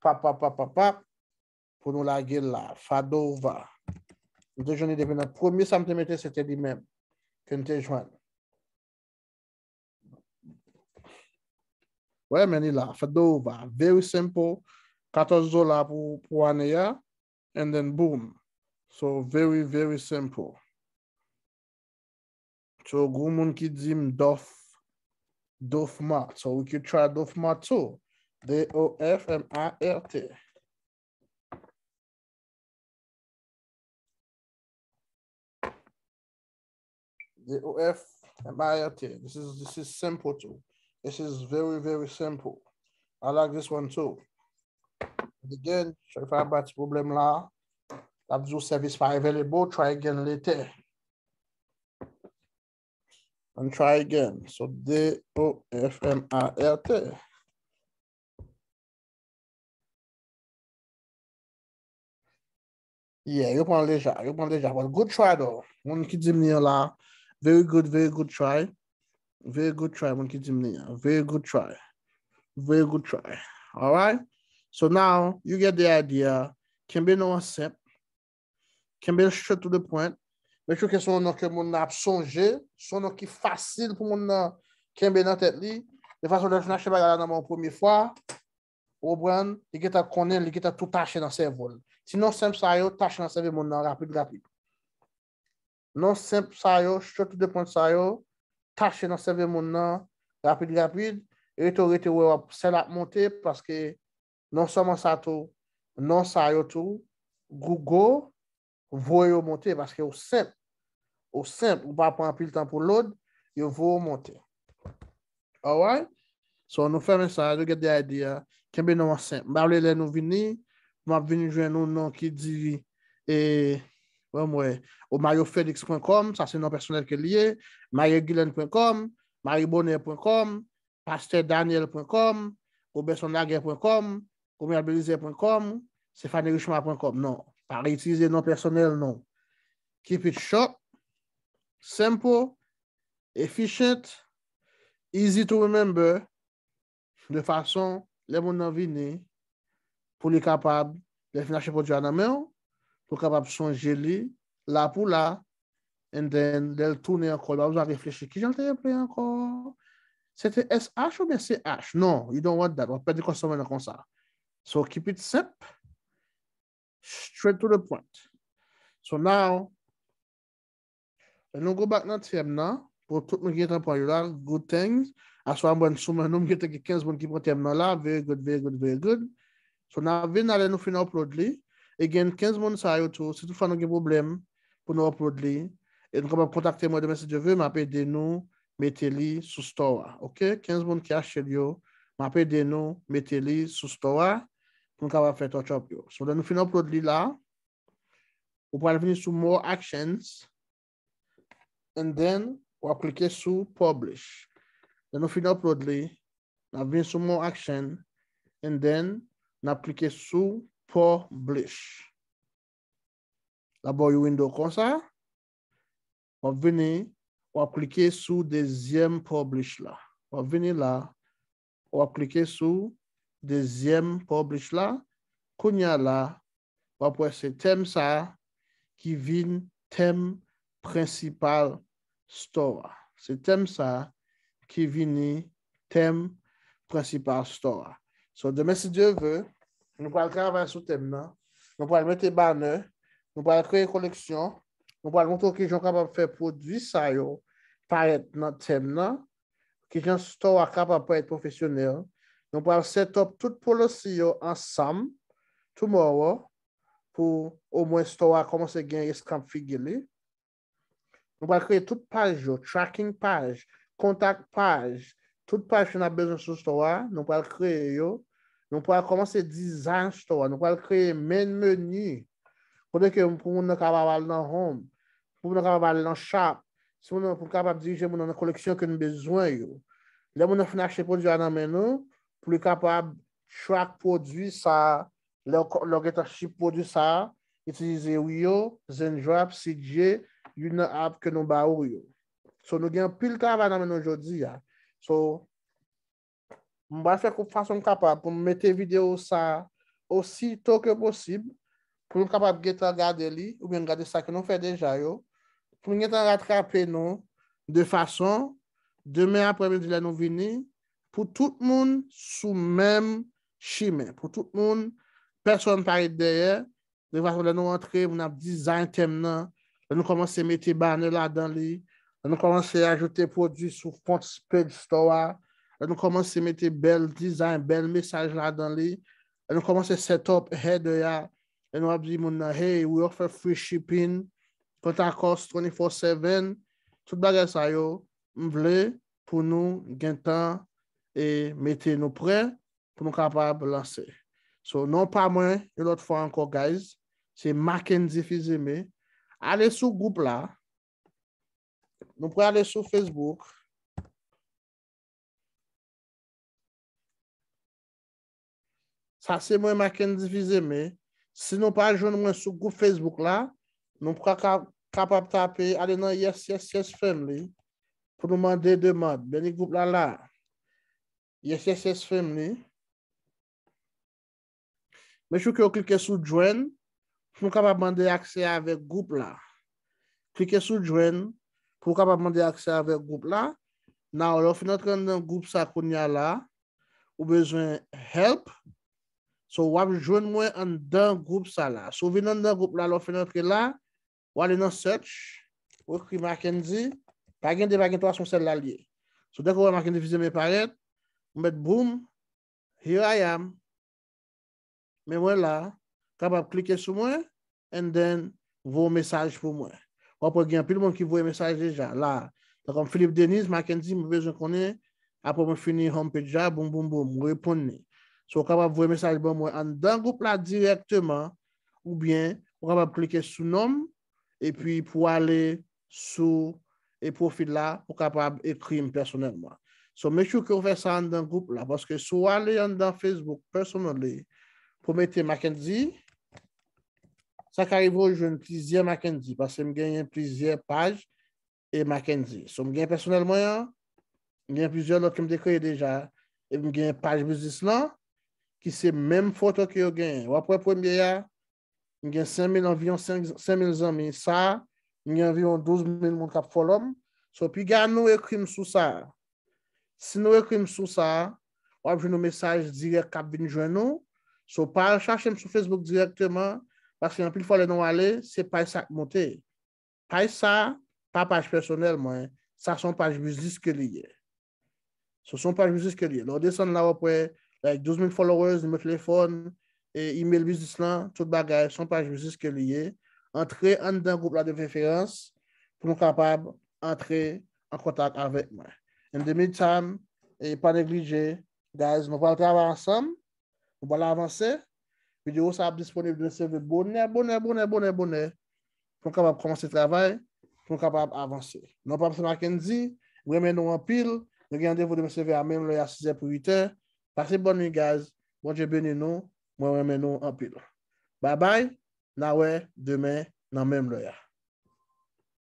pap, pap, pap, pap, pap, pou nou lage l la. Fadova. Nou te jwenn li depi nan premye sa m te mete, se te li menm ke n te jwenn. Wè, men li la. Fadova. Very simple. Katòz dola pou, pou ane a. And then boom. So, very, very simple. So, gon moun ki di m Dof, Dofmart. So, we could try Dofmart too. D O F M A R T. D O F M A R T. This is, this is simple too. This is very, very simple. I like this one too. Again, Shopify ba ti pwoblèm la. L ap di w service pa available, try again later. And try again. So D O F M A R T. Yeah, yo pran l deja, yo pran l deja. But good try though. Moun ki di m li an la, very good, very good try. Very good try, moun ki di m li an. Very good try. Very good try. Alright? So now, you get the idea. Kenbe non an senp. Kenbe l straight to the point. Make sure ke se yon non ke moun nan ap sonje, se yon non ki fasil pou moun nan kenbe nan tèt li. De fason, lè l fin achte bagay la nan men w premye fwa, ou konprann, li gentan konnen, li gentan tou tache nan sèvo l. Ti non senp sa yo, tache nan sèvo moun nan rapid, rapid. Non senp sa yo, straight to the point sa yo, tache nan sèvo moun nan rapid, rapid. Rete w rete w wè w ap sèl ap monte, paske non sèlman sa tou, non sa yo tou, Google voye yo monte, paske ou senp. Ou senp, ou pa pran anpil tan pou load, yo voye w monte. Alright? So, nou fèmen sa, you get the idea. Kenbe non an senp. M pa vle lè nou vini, m ap vin jwenn yon non ki di, e, ban m wè, o mario felix pwen kòm, sa se non pèsonèl ke li ye, mario guilen pwen kòm, mario bonheur pwen kòm, pastè daniel pwen kòm, roberson laguerre pwen kòm, romuald belizaire pwen kòm, stéphanie richemond pwen kòm. Non, pa itilize non pèsonèl, non. Keep it short, simple, efficient, easy to remember, de fason, lè moun nan vini, pou li kapab, lè l fin achte pwodui a nan men w, pou l kapab sonje li, la pou la, and then, lè l tounen ankò, l pa bezwen reflechi, kijan l te rele ankò? Se te S H oubyen C H? Non, you don't want that. W ap pèdi customer nan konsa. So, keep it simple, straight to the point. So now, lè nou go back nan tèm nan, pou tout moun ki gentan pran yo la, good things. Aswè a mwen sou men nou, m gentan gen kenz moun ki pran tèm nan la, very good, very good, very good. So, n ap vin la lè nou fin upload li. E gen kenz moun sa yo tou, si toutfwa nou gen pwoblèm pou nou upload li, e nou kapab kontakte mwen demen si Dye vle, m ap ede nou mete li sou store a, ok? Kenz moun ki achte l yo, m ap ede nou mete li sou store a, pou nou kapab fè touch up yo. So, lè nou fin upload li la, ou pral vini sou more actions, and then w ap klike sou publish. Lè nou fin upload li, n ap vin sou more action, and then n ap klike sou publish. L ap ba w yon window konsa, w ap vini, w ap klike sou dezyèm publish la. W ap vini la, w ap klike sou dezyèm publish la. Kounye a la, w ap wè se tèm sa a ki vin tèm prensipal store a. Se tèm sa a ki vini tèm prensipal store a. So, demen, si Dye vle, nou pral travay sou tèm nan. Nou pral mete banner, nou pral kreye koleksyon, nou pral montre w kijan w kapab fè pwodui sa yo parèt nan tèm nan, kijan store a kapab parèt pwofesyonèl. Nou pral set up tout policy yo ansanm tomorrow pou omwen store a kòmanse gen eskanp figi li. Nou pral kreye tout paj yo, tracking paj, contact paj, tout paj ke n ap bezwen sou store a, nou pral kreye yo. Nou pral kòmanse design store a, nou pral kreye main menu. Kote ke pou moun nan kapab al nan home, pou moun nan kapab al nan shop, si moun nan pou kapab dirije moun nan nan koleksyon ke nou bezwen yo. Lè moun nan fin achte pwodui a nan men nou, pou li kapab track pwodui sa a, lè w, lè w gentan ship pwodui sa a, itilize Wio, Zendrop, C J, youn nan app ke nou ba ou yo. So, nou gen anpil travay nan men nou jodi a. So, m pral fè kou fason m kapab pou m mete videyo sa a osito ke posib, pou nou kapab gentan gade li, oubyen gade sa ke nou fè deja yo, pou nou gentan ratrape nou de fason, demen aprèmidi lè nou vini, pou tout moun sou menm chimen, pou tout moun, pèsonn pa ret dèyè, de fason lè nou antre, moun ap design tèm nan, lè nou kòmanse mete banner ladan li, lè nou kòmanse ajoute pwodui sou front page store a, lè nou kòmanse mete bèl design, bèl mesaj ladan li, lè nou kòmanse set up header a, lè nou ap di moun nan, hey, we offer free shipping, contact us twenty-four seven, tout bagay sa yo, m vle pou nou gentan e mete nou prè pou nou kapab lanse. So, non pa mwen, yon lòt fwa ankò, guys, se Mackendy Fils-Aimé. Ale sou gwoup la. Nou pral ale sou Facebook. Sa se mwen, Mackendy Fils-Aimé. Si nou pa jwenn mwen sou gwoup Facebook la, nou pral ka, kapab tape, ale nan Yes, Yes, Yes Family pou nou mande demann. Beni gwoup la la. Yes, Yes, Yes Family. Make sure ke w klike sou join pou w kapab mande aksè avèk gwoup la. Klike sou join pou w kapab mande aksè avèk gwoup la. Now, lè w fin antre anndan gwoup sa kounye a la, ou bezwen help. So, w ap jwenn mwen anndan gwoup sa la. Si w vin anndan gwoup la, lè w fin antre la, w ale nan search, w ekri Mackendy, pa gen de, pa gen twa, se yon sèl la l ye. So, dèke w wè Mackendy Fils-Aimé parèt, ou mèt boom, here I am. Men mwen la, kapab klike sou mwen, and then voye yon mesaj pou mwen. W ap wè gen anpil moun ki voye mesaj deja. La, tankou Philippe Denise, Mackendy, mwen bezwen konnen, apre mwen fini home page la, boum, boum, boum, mwen reponn li. So, w kapab voye mesaj ban mwen anndan gwoup la dirèkteman, oubyen ou kapab klike sou non m, epi pou ale sou e pwofil la, ou kapab ekri m pèsonèlman. So, make sure ke w fè sa anndan gwoup la, paske si w ale anndan Facebook personally pou mete Mackendy, sa ka rive w jwenn plizyè Mackendy, paske m genyen plizyè paj e Mackendy. So, m gen pèsonèl mwen an, m gen plizyè lòt ke m te kreye deja, epi m gen paj biznis lan, ki se menm foto ke yo genyen. W ap wè premye a, m gen senk mil, anviwon senk, senk mil zanmi. Sa, m gen anviwon douz mil moun k ap follow m. So, piga nou ekri m sou sa. Si nou ekri m sou sa, w ap jwenn yon mesaj dirèk k ap vin jwenn nou. So, pa al chache m sou Facebook dirèkteman, paske anpil fwa lè nou ale, se paj sa k monte. Paj sa, pa paj pèsonèl mwen, sa se yon paj biznis ke li ye. So, se yon paj biznis ke li ye. Lè w desann la, w ap wè, like, douz mil followers, nimewo telefòn, e email biznis lan, tout bagay, se yon paj biznis ke li ye. Antre anndan gwoup la de preferans pou nou kapab antre an kontak avèk mwen. In the meantime, e pa neglije, guys, nou pral travay ansanm, nou pral avanse. Videyo sa ap disponib demen seve bonè, bonè, bonè, bonè, bonè, pou nou kapab kòmanse travay, pou nou kapab avanse. Non pa m se Mackendy, m renmen nou anpil. Nou gen randevou demen seve a menm lè a, sizè pou uitè. Pase bòn nwit, guys. Bondye beni nou. Mwen renmen nou anpil. Bye bye. N a wè demen nan menm lè a.